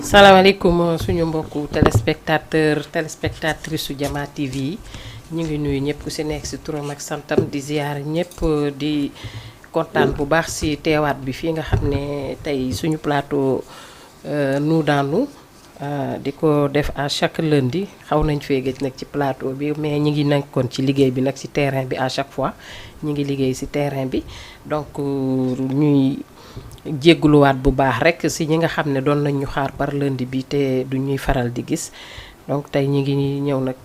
salaamaaleykum suñu mbokku téléspectatrice su Jama TV yi ñu ngi nuyu ñëpp ku si nekk si turam ak santam di ziar ñëpp di kontaan bu baax si teewaat bi fii nga xam ne tey suñu plateau nous dans nous di ko def à chaque lundi xaw nañ fee gëj nag ci plateau bi mais ñi ngi nekkoon ci liggéey bi nag si terrain bi à chaque fois ñi ngi liggéey si terrain bi donc ñuy jégguluwaat bu baax rek si ñi nga xam ne doon nañ ñu xaar par lundi bi te du ñuy faral di gis donc tey ñi ngi ñëw nag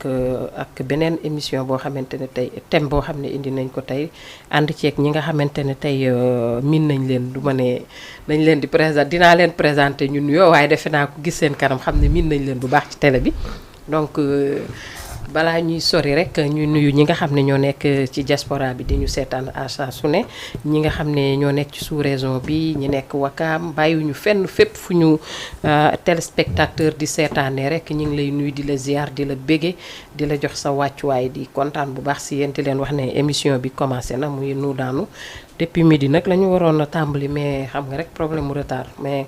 ak beneen émission boo xamante ne tey thème boo xam ne indi nañ ko tey ànd ceeg ñi nga xamante ne tey miin nañ leen du ma ne dañ leen di présenter dinaa leen présenter ñu nuyoo waaye defe naa ko gis seen kanam xam ne miin nañ leen bu baax ci télé bi donc balaa ñuy sori rek ñuy nuyu ñi nga xam ne ñoo nekk ci diaspora bi di ñu seetaan à saa su ne ñi nga xam ne ñoo nekk ci sous-région bi ñi nekk Wakaam bàyyiwuñu fenn fépp fu ñu téléspectateur di seetaanee rek ñu ngi lay nuyu di la ziar di la bége di la jox sa wàccuwaay di kontaan bu baax si yéen di leen wax ne émission bi commencé na muy nous dans nous depuis midi nag la ñu waroon a tàmbali mais xam nga rek problème mu retard mais.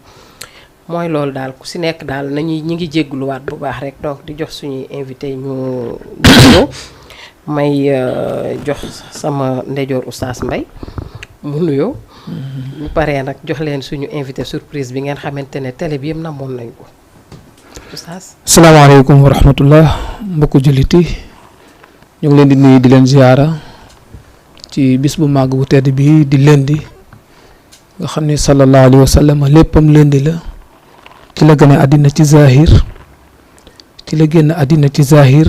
mooy loolu daal ku si nekk daal nañuy ñi ngi jégguluwaat bu baax rek donc di jox suñuy invité ñu nuyoo may jox sama ndejoor Oustaz Mbaye mu nuyoo ñu paree nag jox leen suñu invité surprise bi ngeen xamante ne télé bi yëpp namoon nañ ko Oustaz. salaamaaleykum wa rahmatullah mbokku julliti ñu ngi leen di nuyu di leen ziyaara ci bis bu màgg bu tedd bi di lundi nga xam ne sallallahu alayhi wa sallam léppam lundi la ci la gën a àddina ci zahir ci la génn àddina ci zahir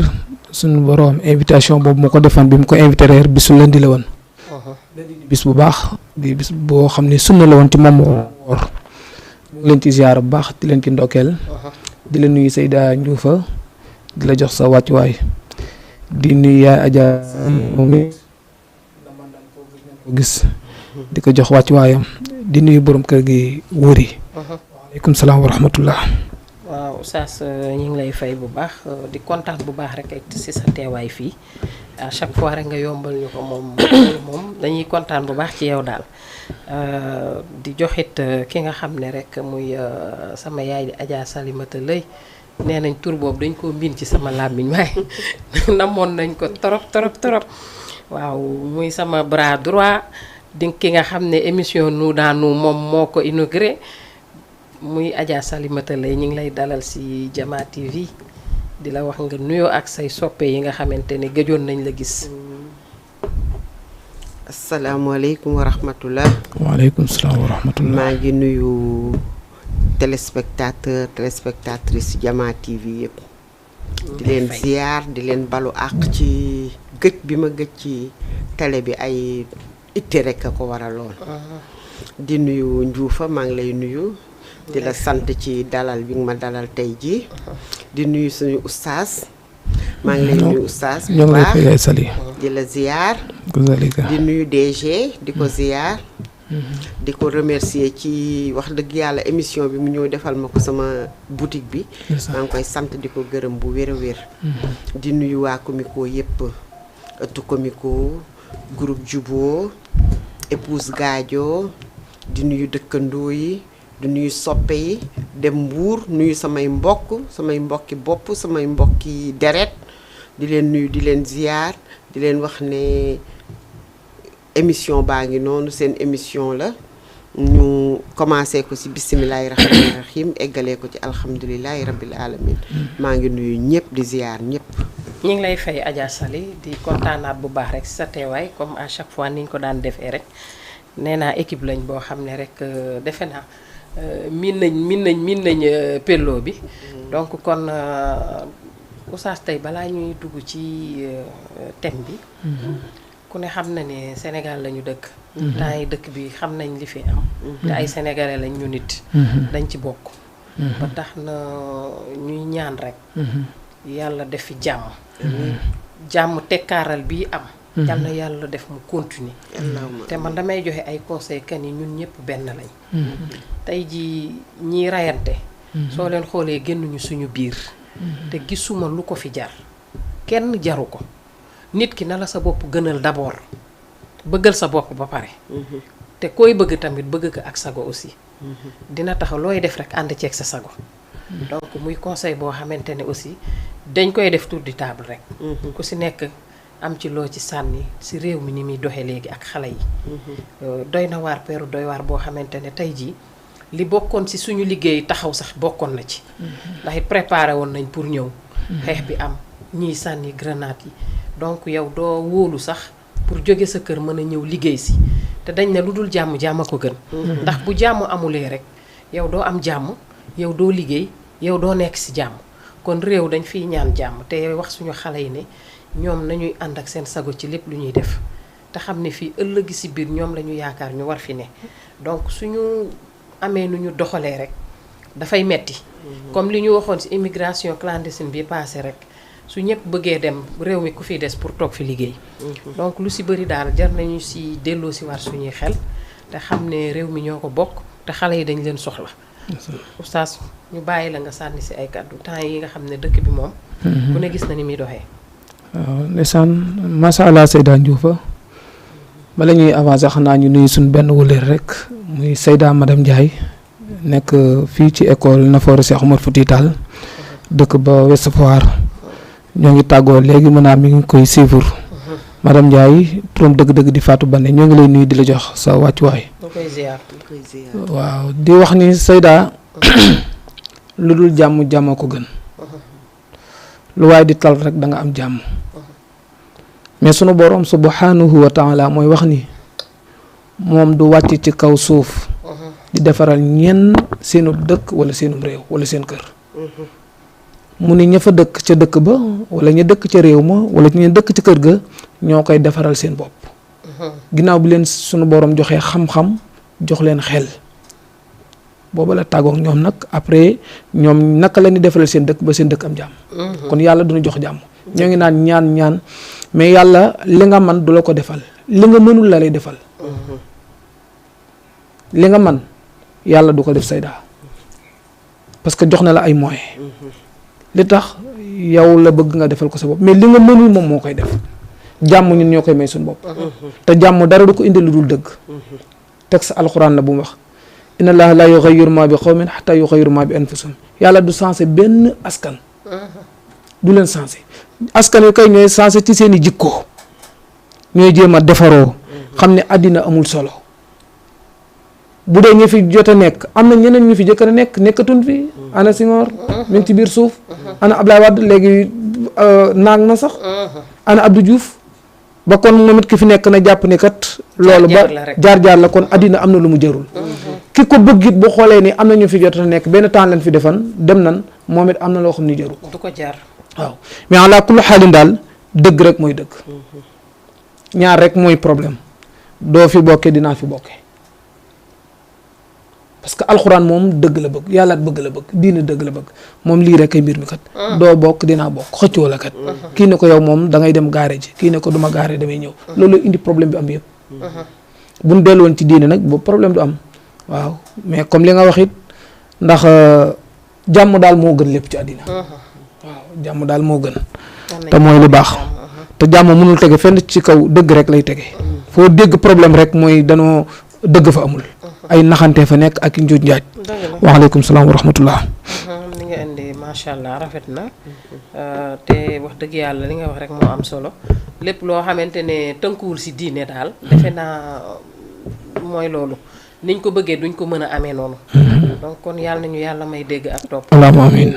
suñu boroom invitation boobu moo ko defoon bi mu ko invité reer bisu lundi la woon bis bu baax di bis boo xam ne sunna la woon ci moom woor ñu ngi leen ci ziyaara bu baax di leen ci ndokkeel di la nuyu Seyda Ndioufa di la jox sa wàccuwaay di nuyu yaay Adja moom ko gis di ko jox wàccuwaayam di nuyu borom kër gi wóori waaleykum salaam wa rahmatullah. waaw Oustaz ñu ngi lay fay bu baax di kontaan bu baax rek si sa teewaay fii à chaque fois rek nga yombal ñu ko moom dañuy kontaan bu baax ci yow daal di joxit ki nga xam ne rek muy sama yaay di Adja Salimata Lay nee nañ tur boobu dañ koo miin ci sama làmmiñ waaye namoon nañ ko trop waaw muy sama bras droit di ki nga xam ne émission nous dans nous moom moo ko inauguré muy Adja Salimata Lay ñu ngi lay dalal ci Jama TV di la wax nga nuyoo ak say soppe yi nga xamante ne gëjoon nañ la gis. asalaamaaleykum wa rahmatullah. waaleykum salaam wa rahmatullah. maa ngi nuyu téléspectatrice Jama TV yëpp. di leen ziar di leen balu àq ci gëj bi ma gëj ci télé bi ay itte rek a ko waraloon. di nuyu Ndioufa maa ngi lay nuyu. di la sant ci dalal bi nga ma dalal tey jii. di nuyu suñu oustaz. maa ngi lay nuyu oustaz bu baax di la ziar. di nuyu DG di ko ziar. di ko remercier ci wax dëgg yàlla émission bi mu ñëw defal ma ko sama boutique bi. maa ngi koy sant di ko gërëm bu wér a wér. di nuyu waa Comico yëpp ëttu Comico groupe Jubo épouse Gadio di nuyu dëkkandoo yi. di nuyu soppe yi dem Mbuur nuyu samay mbokki bopp samay mbokki deret di leen nuyu di leen ziar di leen wax ne émission baa ngi noonu seen émission la ñu commencé ko ci bisimilahi rahmaani rahim eggalee ko ci alhamdulilahi rabbil alamin maa ngi nuyu ñëpp di ziar ñëpp. ñu ngi lay fay Adja Sali di kontaanaat bu baax rek ci sa teewaay comme à chaque fois ni ñu ko daan defee rek nee naa équipe lañ boo xam ne rek defe naa. miin nañ pello bi donc kon Oustaz tey balaa ñuy dugg ci thème bi ku ne xam na ne Sénégal lañu dëkk temps yi dëkk bi xam nañ li fi am te ay sénégalais lañ ñu nit dañ ci bokk ba tax na ñuy ñaan rek yàlla def fi jàmm tekkaaral bii am yal na yàlla def mu continuer te man damay joxe ay conseil kan yi ñun ñëpp benn lañ tey ji ñiy rayante soo leen xoolee génnuñu suñu biir te gisuma lu ko fi jar kenn jaru ko nit ki na la sa bopp gënal d'abord bëggal sa bopp ba pare te koy bëgg tamit bëgg ko ak sago aussi dina tax looy def rek ànd ceeg sa sago donc muy conseil boo xamante ne aussi dañ koy def tour de table rek ku si nekk am ci loo ci sànni si réew mi ni muy doxee léegi ak xale yi doy na waar peeru doy waar boo xamante ne tey jii li bokkoon si suñu liggéey taxaw sax bokkoon na ci ndax it préparé woon nañ pour ñëw xeex bi am ñiy sànni grenade yi donc yow doo wóolu sax pour jóge sa kër mën a ñëw liggéey si te dañ ne lu dul jàmm jàmm a ko gën ndax bu jàmm amulee rek yow doo am jàmm yow doo liggéey yow doo nekk si jàmm kon réew dañ fiy ñaan jàmm te wax suñu xale yi ne ñoom nañuy ànd ak seen sago ci lépp lu ñuy def te xam ne fii ëllëgi si biir ñoom la ñu yaakaar ñu war fi ne donc suñu amee nu ñu doxalee rek dafay metti comme li ñu waxoon si immigration clandestine bi passé rek su ñëpp bëggee dem réew mi ku fi des pour toog fi liggéey donc lu si bëri daal jar nañu si delloo si war suñuy xel te xam ne réew mi ñoo ko bokk te xale yi dañ leen soxla oustaz ñu bàyyi la nga sànni si ay kàddu temps yi nga xam ne dëkk bi moom ku ne gis na ni muy doxee waaw ndeysaan masha Allah Seyda Ndioufa bala ñuy avancer xanaa ñu nuyu suñ benn wëlër rek muy Seyda madame Ndiaye nekk fii ci école Nafoore Cheikh Oumar Fouti Tall dëkk ba Ouest Foire ñoo ngi tàggoo léegi mën naa mi ngi koy suivre madame Ndiaye turam dëgg-dëgg di Fatou Bane ñoo ngi lay nuyu di la jox sa wàccuwaay. waaw di wax ni Seyda lu dul jàmm jàmm ko gën lu waaye di tal rek da nga am jàmm mais sunu borom subhanahu wa taala mooy wax ni moom du wàcc ci kaw suuf di defaral ñenn seenu dëkk wala seenum réew wala seen kër mu ni ña fa dëkk ca dëkk ba wala ña dëkk ca réew ma wala ña dëkk ca kër ga ñoo koy defaral seen bopp ginnaaw bi leen sunu borom joxee xam-xam jox leen xel booba la tàggoog ñoom nag après ñoom naka la ñuy defaral seen dëkk ba seen dëkk am jàmm kon yàlla duñu jox jàmm ñoo ngi naan ñaan mais yàlla li nga man du la ko defal li nga mënul la lay defal li nga man yàlla du ko def Seyda parce que jox na la ay moyens li tax yow la bëgg nga defal ko sa bopp mais li nga mënul moom moo koy def jàmm ñun ñoo koy may suñu bopp te jàmm dara du ko indi lu dul dëgg texte alxuraan la bu mu wax inna allaha la yughayyiru ma bi qawmin hatta yughayyiru ma bi anfusihim yàlla du sensé benn askan du leen sensé askan wi kay ñooy sensé ci seen i jikko ñooy jéem a defaroo xam ne àddina amul solo bu dee ñu fi jot a nekk am na ñeneen ñu fi jëkk a nekk nekkatun fi ana Senghor mi ngi ci biir suuf ana Abdoulaye Wade léegi naag na sax ana Abdou Diouf ba kon moom it ki fi nekk na jàpp ni kat loolu ba jaar-jaar la kon àddina am na lu mu jarul ki ko bëgg it bu xoolee ni am na ñu fi jot a nekk benn temps leen fi defan dem nan moom it am na loo xam ni jarul du ko jaar waaw mais ala kulli xaalin daal dëgg rek mooy dëgg ñaar rek mooy problème doo fi bokkee dinaa fi bokkee parce que alxuraan moom dëgg la bëgg yàlla bëgg la bëgg diina dëgg la bëgg moom lii rek ay mbir mi kat doo bokk dinaa bokk xëccoo la kat kii ne ko yow moom da ngay dem gaare ji kii ne ko duma gaare damay ñëw loolu indi problème bi am yëpp buñ delluwoon ci diine nag boobu problème du am waaw mais comme li nga wax it ndax jàmm daal moo gën lépp ci àddina waaw jàmm daal moo gën te mooy lu baax te jàmm mënul tege fenn ci kaw dëgg rek lay tege foo dégg problème rek mooy danoo dëgg fa amul ay naxante fa nekk ak njuuj njaaj waaleykum salaam wa rahmatullah li nga indi macha allah rafet na te wax dëgg yàlla li nga wax rek moo am solo lépp loo xamante ne tënkuwul si diine daal defe naa mooy loolu niñ ko bëggee duñ ko mën a amee noonu donc kon yàlla nañu yàlla may dégg ak topp allahumma amiin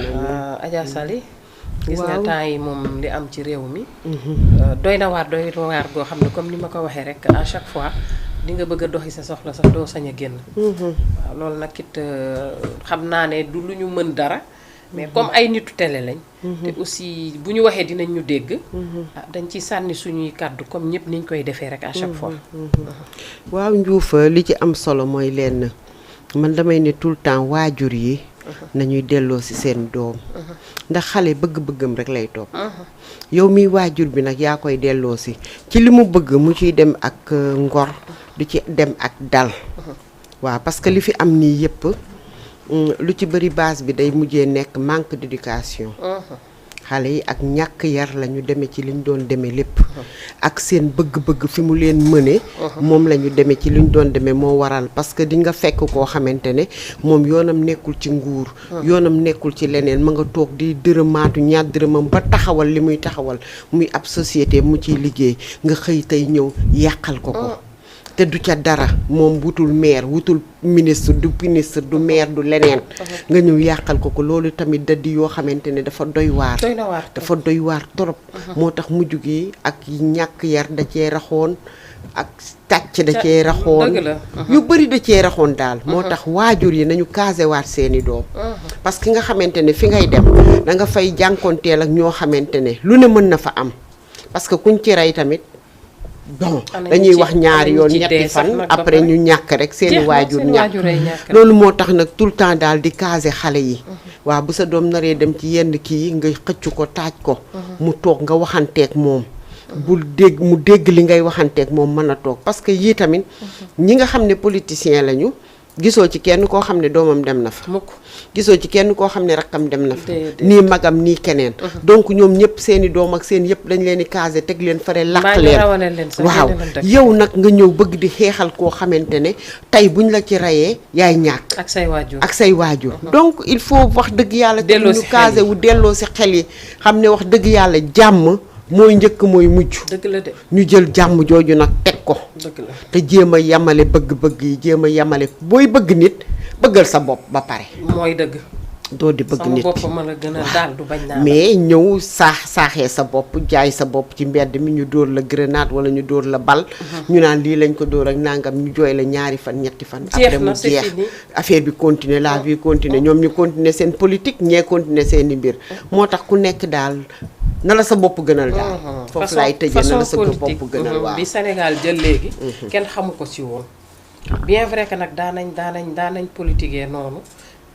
Adja Sali gis nga temps yi moom li am ci réew mi doy na waar goo xam ne comme ni ma ko waxee rek à chaque fois di nga bëgg a doxi sa soxla sax doo sañ a génn waaw loolu nag it xam naa ne du lu ñu mën dara mais comme ay nitu télé lañ te aussi bu ñu waxee dinañ ñu dégg dañ ci sànni suñuy kàddu comme ñëpp niñ koy defee rek à chaque fois waaw Ndioufa li ci am solo mooy lenn man damay ne tout le temps waajur yi nañuy delloo ci seen doom ndax xale bëgg-bëggam rek lay topp yow miy waajur bi nag yaa koy delloo ci li mu bëgg mu ciy dem ak ngor du ci dem ak dal waaw parce que li fi am nii yëpp lu ci bëri base bi day mujjee nekk manque d'éducation xale yi ak ñàkk yar la ñu demee ci liñ doon demee lépp ak seen bëgg-bëgg fi mu leen mëne moom la ñu demee ci liñ doon demee moo waral parce que di nga fekk koo xamante ne moom yoonam nekkul ci nguur yoonam nekkul ci leneen ma nga toog di dërëmaatu ñaar dërëmam ba taxawal li muy taxawal muy ab société mu ciy liggéey nga xëy tey ñëw yàqal ko te du ca dara moom wutul maire wutul ministre du maire du leneen nga ñëw yàqal ko loolu tamit da di yoo xamante ne dafa doy waar dafa doy waar trop moo tax mujj gi ak ñàkk yar da cee raxoon ak tàcc da cee raxoon yu bëri da cee raxoon daal moo tax waajur yi nañu casewaat seeni doom parce que nga xamante ne fi ngay dem da nga fay jànkonteel ak ñoo xamante ne lu ne mën na fa am parce que kuñ ci rey tamit bon dañuy wax ñaari yoon ñetti fan après ñu ñàkk rek seeni waajur ñàkk loolu moo tax nag tout le temps daal di caser xale yi waaw bu sa doom naree dem ci yenn kii nga xëcc ko taaj ko mu toog nga waxanteeg moom mu dégg li ngay waxanteeg moom mën a toog parce que yii tamit ñi nga xam ne politicien lañu gisoo ci kenn koo xam ne doomam dem na fa gisoo ci kenn koo xam ne rakkam dem na fa nii magam nii keneen donc ñoom ñëpp seeni doom ak seen yëpp dañ leen di caser teg leen fare laq leen waaw yow nag nga ñëw bëgg di xeexal koo xamante ne tey buñ la ci rayee yaay ñàkk ak say waajur donc il faut wax dëgg yàlla te ñu caser wu delloo si xel yi xam ne wax dëgg yàlla jàmm mooy njëkk mooy mujj dëgg la de ñu jël jàmm jooju nag teg ko te jéem a yamale bëgg-bëgg yi jéem a yamale booy bëgg nit bëggal sa bopp ba pare mooy dëgg doo di bëgg nit sama bopp la gën a daal du bañ naa mais ñëw saaxee sa bopp jaay sa bopp ci mbedd mi ñu dóor la grenade wala ñu dóor la bal ñu naan lii lañ ko dóor ak nangam ñu jooy la ñaari fan ñetti fan après mu jeex affaire bi continuer la vie continuer ñoom ñu continuer seen politique ñee continuer seeni mbir moo tax ku nekk daal na la sa bopp gënal daal foofu laay tëjee na la sa bopp gënal waaw bi Sénégal jël léegi kenn xamu ko ci woon bien vrai que nag daanañ politiquer noonu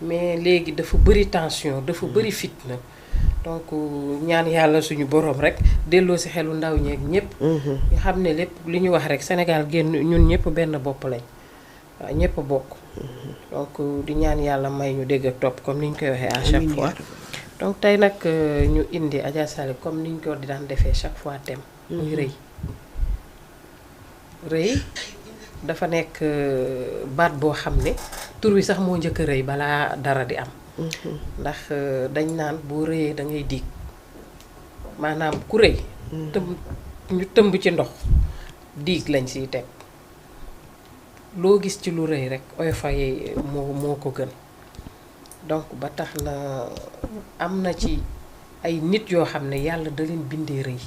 mais léegi dafa bëri tension dafa bëri fitna donc ñaan yàlla suñu borom rek delloo si xelu ndaw ñeeg ñëpp ñu xam ne lépp li ñu wax rek Sénégal génn ñun ñëpp benn bopp lañ waaw ñëpp bokk donc di ñaan yàlla may ñu dégg ak topp comme ni ñu koy waxee à chaque fois donc tey nag ñu indi Adja Sally comme ni ñu ko di daan defee chaque fois thème muy rëy dafa nekk baat boo xam ne tur wi sax moo njëkk a rëy balaa dara di am ndax dañ naan boo rëyee da ngay diig maanaam ku rëy ñu tëmb ci ndox diig lañ siy teg loo gis ci lu rëy rek oyofa yi moo ko gën donc ba tax na am na ci ay nit yoo xam ne yàlla da leen bindee rëy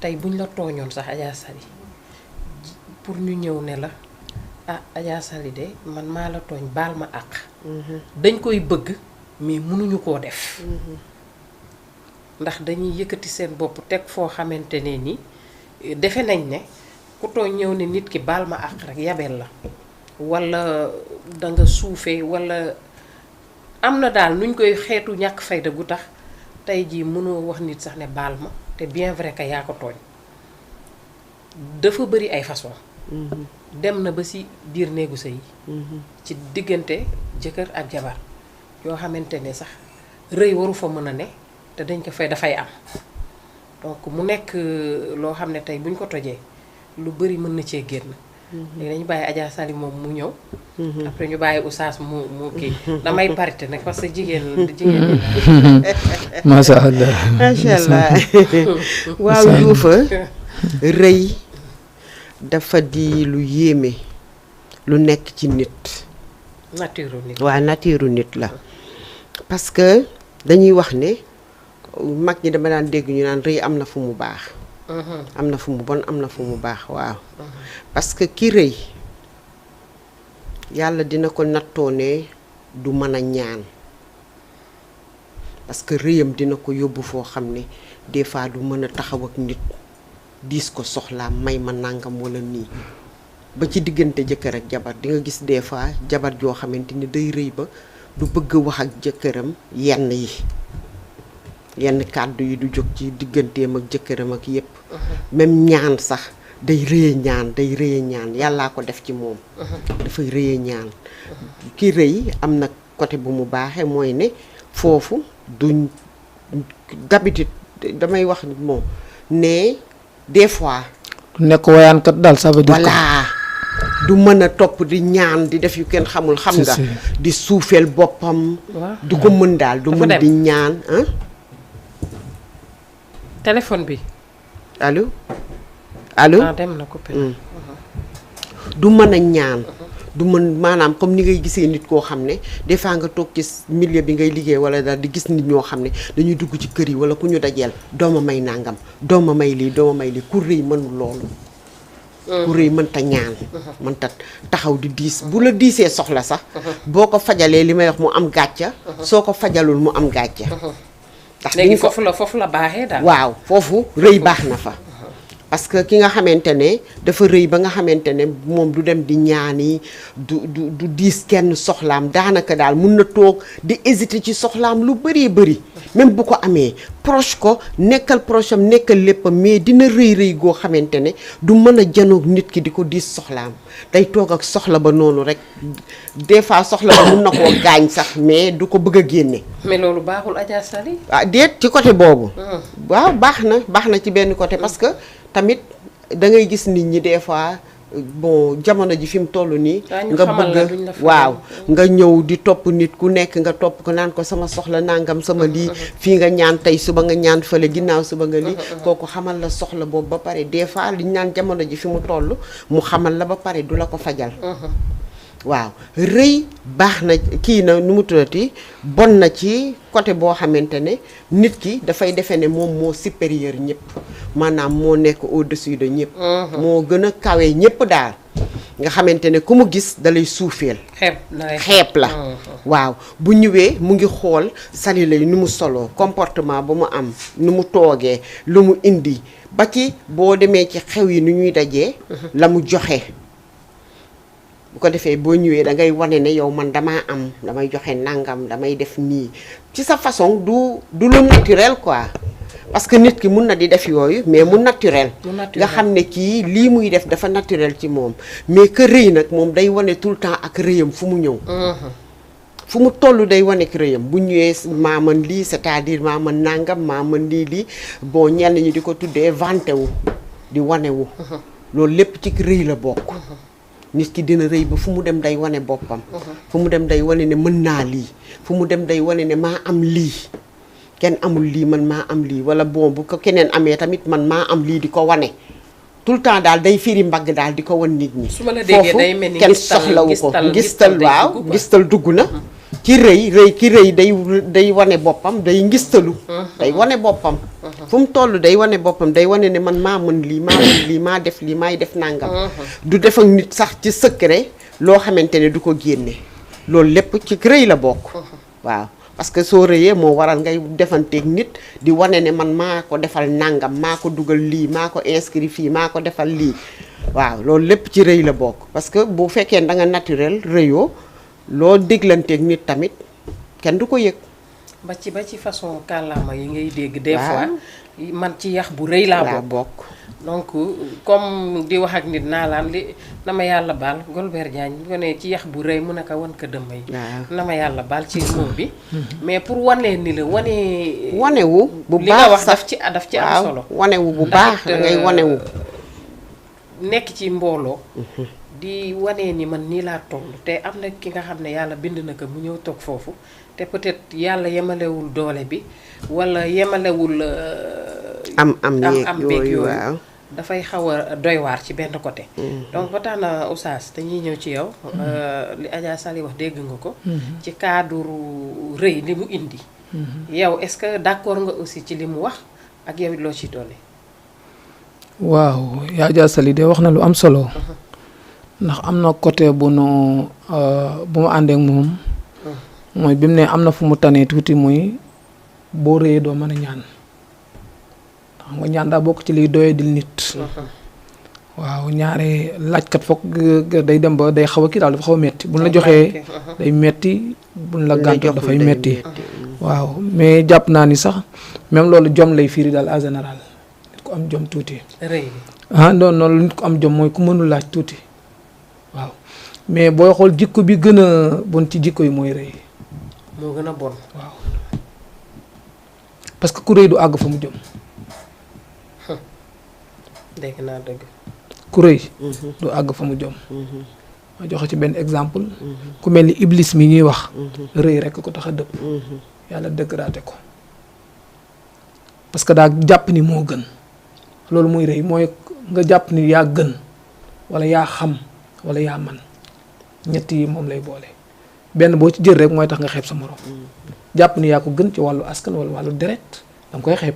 tey buñ la tooñoon sax Adja Sally pour ñu ñëw ne la ah Adja Sally de man maa la tooñ baal ma àq dañ koy bëgg mais mënuñu koo def ndax dañuy yëkkati seen bopp teg foo xamante ne ni defe nañ ne ku tooñ ñëw ne nit ki baal ma àq rek yabeel la walla danga suufee walla am na daal nuñ koy xeetu ñàkk fayda gu tax tey jii mënoo wax nit sax ne baal ma te bien vrai que yaa ko tooñ dafa bëri ay façon dem na ba ci biir néegu sëy ci diggante jëkkër ak jabar yoo xamante ne sax rëy waru fa mën a ne te dañ ko fay dafay am donc mu nekk loo xam ne tey buñ ko tojee lu bëri mën na cee génn léegi dañu bàyyi Adja Sally moom mu ñëw après ñu bàyyi Oustaz mu kii damay parité nag parce que jigéen masha Allah masha Allah waaw Youfa rëy dafa di lu yéeme lu nekk ci nit nature nit la parce que dañuy wax ne mag ñi dama daan dégg ñu naan rëy am na fu mu baax am na fu mu bon am na fu mu baax waaw parce que ki rëy yàlla dina ko nattoone du mën a ñaan parce que rëyam dina ko yóbbu foo xam ne des fois du mën a taxaw ak nit diis ko soxlaa may ma nangam wala nii ba ci diggante jëkkër ak jabar di nga gis des fois jabar joo xamante ni day rëy ba du bëgg wax ak jëkkëram yenn kàddu yi du jóg ci digganteem ak jëkkëram ak yépp même ñaan sax day rëye ñaan yàllaa ko def ci moom dafay rëye ñaan ki rëy am na côté bu mu baaxee mooy ne foofu duñ d'habitude damay wax moom ne des fois. nekk wayaankat daal ça veut dire voilà du mën a topp di ñaan di def yu kenn xamul. xam nga di suufeel boppam. du ko mën daal du mën di ñaan. téléphone bi. allo. dem na coupé. du mën a ñaan. du mën maanaam comme ni ngay gisee nit koo xam ne des fois nga toog ci milieu bi ngay liggéey wala daal di gis nit ñoo xam ne dañuy dugg ci kër yi wala ku ñu dajeel dooma may nàngam dooma may lii ku rëy mënul loolu. ku rëy mënta ñaan. mënta taxaw di diis bu la diisee soxla sax. boo ko fajalee li may wax mu am gàcca. soo ko fajalul mu am gàcca. ndax léegi foofu la baaxee daal. waaw foofu rëy baax na fa. parce que ki nga xamante ne dafa rëy ba nga xamante ne moom du dem di ñaani du diis kenn soxlaam daanaka daal mun na toog di hésiter ci soxlaam lu bëree même bu ko amee proche ko nekkal proche am nekkal léppam mais dina rëy goo xamante ne du mën a janoog nit ki di ko diis soxlaam day toog ak soxla ba noonu rek des fois soxla ba mun na koo gaañ sax mais du ko bëgg a génne. mais loolu baaxul Adja Sali. déet ci côté boobu. waaw baax na ci benn côté parce que. tamit da ngay gis nit ñi des fois bon jamono ji fi mu toll nii. nga bëgg waaw nga ñëw di topp nit ku nekk nga topp ko naan ko sama soxla nangam sama lii. fii nga ñaan tey suba nga ñaan fële ginnaaw suba nga lii. kooku xamal la soxla boobu ba pare des fois liñ naan jamono ji fi mu toll mu xamal la ba pare du la ko fajal. waaw rëy baax na kii na nu mu tuddati bon na ci côté boo xamante ne nit ki dafay defe ne moom moo supérieur ñëpp maanaam moo nekk au-dessus de ñëpp. moo gën a kawe ñëpp daal nga xamante ne ku mu gis dalay suufeel. xeeb la. waaw bu ñëwee mu ngi xool Sali lay nu mu soloo comportement ba mu am nu mu toogee lu mu indi ba ci boo demee ci xew yi nu ñuy dajee. la mu joxe. bu ko defee boo ñëwee da ngay wane ne yow man damaa am damay joxe nangam damay def nii ci sa façon du lu naturel quoi parce que nit ki mun na di def yooyu mais mu naturel. nga xam ne kii lii muy def dafa naturel ci moom mais que rëy nag moom day wane tout le temps ak rëyam fu mu ñëw. fu mu toll day wane ak rëyam bu ñëwee maa mën lii c'est-à-dire maa mën nangam maa mën lii bon ñenn ñi di ko tuddee vanté wu di wane wu. loolu lépp ci rëy la bokk. nit ki dina rëy ba fu mu dem day wane boppam. fu mu dem day wane ne mën naa lii fu mu dem day wane ne maa am lii kenn amul lii man maa am lii wala bon bu ko keneen amee tamit man maa am lii di ko wane tout le temps daal day firi mbagg daal di ko wan nit ñi. su ma la déggee day mel ni kenn soxlawu ko ngistal waaw ngistal dugg na. ci ki rëy day wane boppam day ngistalu. day wane boppam. fu mu toll day wane boppam day wane ne man maa mën lii maa def lii maay def nangam. du def ak nit sax ci secret loo xamante ne du ko génne loolu lépp ci rëy la bokk. waaw parce que soo rëyee moo waral ngay defanteeg nit di wane ne man maa ko defal nangam maa ko dugal lii maa ko inscrit fii maa ko defal lii waaw loolu lépp ci rëy la bokk parce que bu fekkee da nga naturel rëyoo. loo déglanteeg nit tamit kenn du ko yëg. ba ci façon kàllaama yi ngay dégg. des fois man ci yax bu rëy laa bokk. donc comme di wax ak nit naa laan li na ma yàlla baal Golbert Diagne bu ko ne ci yax bu rëy mu ne ko wan ko dëmm yi. na ma yàlla baal ci moom bi. mais pour wanee ni la wanewu bu baax li nga wax daf ci am solo. wanewu bu baax da ngay wanewu. nekk ci mbooloo. di wane ni man nii laa toll te am na ki nga xam ne yàlla bind na ko mu ñëw toog foofu te peut-être yàlla yemalewul doole bi walla yemalewul. am beeg yooyu dafay xaw a doy waar ci benn côté. donc ba tax na Oustaz dañuy ñëw ci yow. li Adja Sali wax dégg nga ko. ci cadre rëy li mu indi. yow est-ce que d'accord nga aussi ci li mu wax ak yow it loo ci dolli. waaw Adja Sali de wax na lu am solo. ndax am na côté bu mu àndeek moom mooy bi mu ne am na fu mu tanee tuuti muy boo rëyee doo mën a ñaan xam nga ñaan daa bokk ci liy doye dil nit waaw ñaare laajkat foog day dem ba day xaw a kii daal dafa xaw a metti buñ la joxee day metti buñ la gàntu dafay metti waaw mais jàpp naa ni sax même loolu jom lay firi daal en général nit ku am jom tuuti noonu nit ku am jom mooy ku mënul laaj tuuti waaw mais booy xool jikko bi gën a bon ci jikko yi mooy rëy. moo gën a bon. waaw parce que ku rëy du àgg fa mu jëm. dégg naa dëgg. ku rëy du àgg fa mu jëm. ma joxe ci benn exemple. ku mel ni iblis mi ñuy wax. rëy rek ko tax a dëpp. yàlla dëggraate ko. parce que daa jàpp ni moo gën. loolu mooy rëy mooy nga jàpp ni yaa gën wala yaa xam wala yaa man ñett yi moom lay boole. benn boo ci jël rek mooy tax nga xeeb sa morom. jàpp ni yaa ko gën ci wàllu askan wala wàllu deret danga koy xeeb.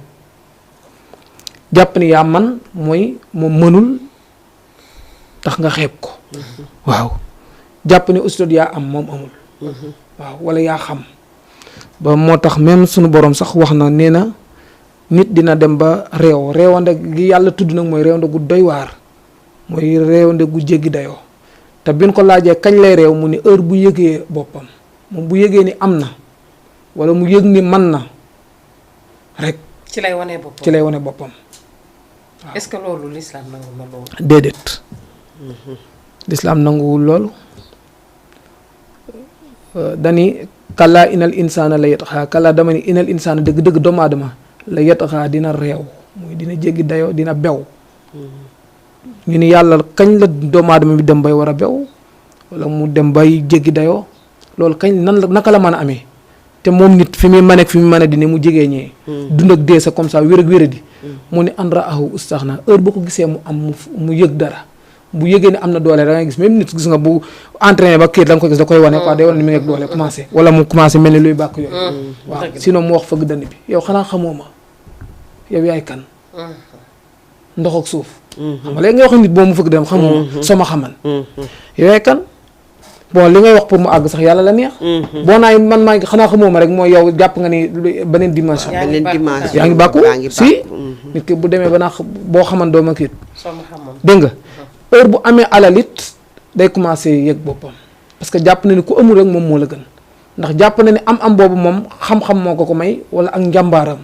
jàpp ni yaa man mooy moom mënul tax nga xeeb ko. waaw jàpp ni ustad yaa am moom amul. waaw wala yaa xam. ba moo tax même sunu borom sax wax na nee na nit dina dem ba réewande gi yàlla tudd nag mooy réewande gu doy waar mooy réewande gu jéggi dayoo te bin ko laajee kañ lay réew mu ni heure bu yëgee boppam moom bu yëgee ni am na wala mu yëg ni man na rek. ci lay wane boppam ci lay wane boppam. waaw est-ce que loolu l'islam nangu na loolu. déedéet. l'islam nanguwul loolu. dani kallaa inal insaana la yatxaa kallaa dama ni inal insaana dëgg-dëgg doomu aadama la yatxaa dina réew muy dina jéggi dayoo dina bew. ñu ni yàlla kañ la doomu aadama bi dem bay war a bew wala mu dem bay jéggi dayoo loolu kañ naka la mën a amee te moom nit fi muy mën ak fi mu mën a di ne mu jegee ñee dund ak dee sa comme ça wér ak wéra di mu ni an raahu ustaxna heure boo ko gisee mu am mu yëg dara bu yëgee ne am na doole da ngay gis même nit gis nga bu entraîné ba kii da nga ko gis da koy wane quoi day wane ni mi ngi ak doole commencé wala mu commencé mel ni luy bàkk yooyu waaw sinon mu wax fëgg dënn bi yow xanaa xamoo ma yow yaay kan ndox ak suuf xam nga léegi nga wax nit boo mu fëgg dem xamoo ma soo ma xamal yow yaay kan bon li ngay wax pour mu àgg sax yàlla la neex boo naay man maa ngi xanaa xamoo ma rek mooy yow jàpp nga ni beneen dimension yaa ngi bàkku si nit ki bu demee ba naa boo xaman doo ma kiit dégg nga heure bu amee alal it day commencé yëg boppam parce que jàpp na ni ku amul rek moom moo la gën ndax jàpp na ni am boobu moom xam-xam moo ko may wala ak njàmbaaram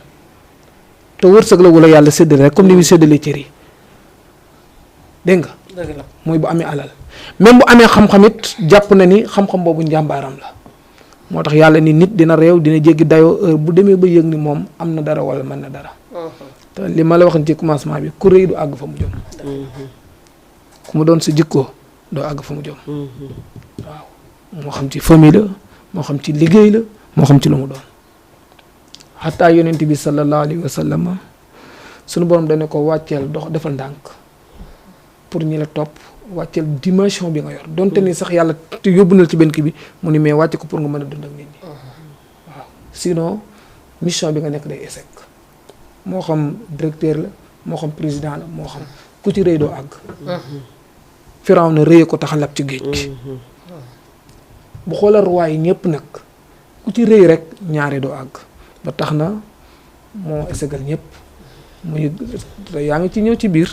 te wërsëg la wala yàlla séddale rek comme ni muy séddalee cër yi dégg nga mooy bu amee alal même bu amee xam-xam it jàpp na ni xam-xam boobu njàmbaaram la moo tax yàlla ni nit dina réew dina jéggi dayoo heure bu demee ba yëg ni moom am na dara wala mën na dara te li ma la waxoon ci commencement bi ku rëy du àgg fa mu jëm ku mu doon sa jikkoo doo àgg fa mu jëm waaw moo xam ci famille la moo xam ci liggéey la moo xam ci lu mu doon xataa yonent bi sallallahu alayhi wa sallam sunu borom dane ko wàcceel dox defal ndànk pour ñi la topp wàcceel dimension bi nga yor donte ni sax yàlla te yóbbu na ci benn kii bi mu ni mais wàcce ko pour nga mën a dund ak nit ñi waaw sinon mission bi nga nekk day échec moo xam directeur la moo xam président la moo xam ku ci rëy doo àgg Firaw na rëye ko tax a lab ci géej gi bu xoolal ruwaay ñëpp nag ku ci rëy rek ñaari doo àgg ba tax na moo ésegal ñëpp muy yaa ngi ci ñëw ci biir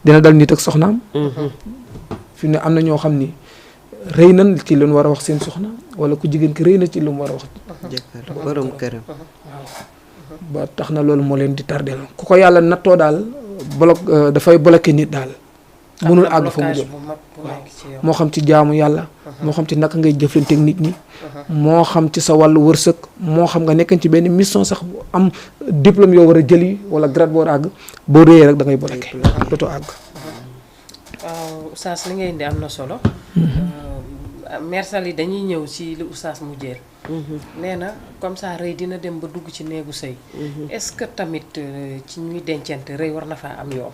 dina dal nit ak soxnaam fi ne am na ñoo xam ni rëy nañ ci lu mu war a wax seen soxna wala ku jigéen ki rëy na ci lu mu war a wax jëkkër borom këram waaw ba tax na loolu moo leen di tardeel ku ko yàlla nattoo daal dafay bloqué nit daal mënul àgg fa mu jëm waaw moo xam ci jaamu yàlla moo xam ci naka ngay jëflanteeg nit ñi moo xam ci sa wàllu wërsëg moo xam nga nekk ci benn mission sax bu am diplôme yoo war a jëli wala grade boo war a àgg boo réyee rek da ngay bloqué dootoo àgg waaw Oustaz li ngay indi am na solo Mère Sally dañuy ñëw ci li Oustaz mu jël nee na comme ça rëy dina dem ba dugg ci néegu sëy est-ce que tamit ci ñuy dencante rëy war na faa am yoon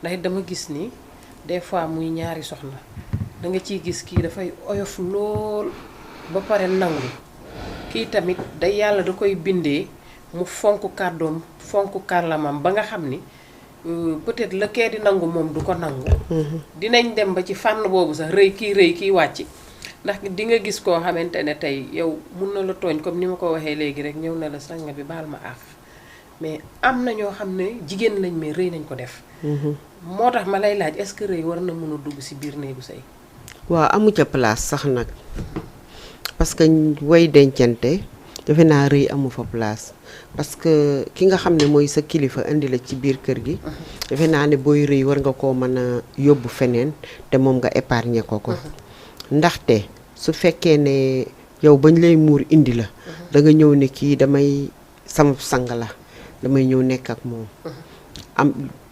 ndax it dama gis ni des fois muy ñaari soxna da nga ciy gis kii dafay oyof lool ba pare nangu kii tamit day yàlla da koy bindee mu fonk kàddoom fonk kàllamam ba nga xam ni peut-être la kee di nangu moom du ko nangu dinañ dem ba ci fànn boobu sax rëy kii wàcc ndax di nga gis koo xamante ne tey yow mun na la tooñ comme ni ma ko waxee léegi rek ñëw na la sanga bi baal ma àq mais am na ñoo xam ne jigéen lañ mais rëy nañ ko def moo tax ma lay laaj est-ce que rëy war na mën a dugg ci biir néegu sëy waaw amu ca place sax nag parce que way dencante defe naa rëy amu fa place parce que ki nga xam ne mooy sa kilifa indi la ci biir kër gi defe naa ne booy rëy war nga koo mën a yóbbu feneen te moom nga épargner ko ndaxte su fekkee ne yow bañ lay muur indi la da nga ñëw ne kii damay sama sang la damay ñëw nekk ak moom am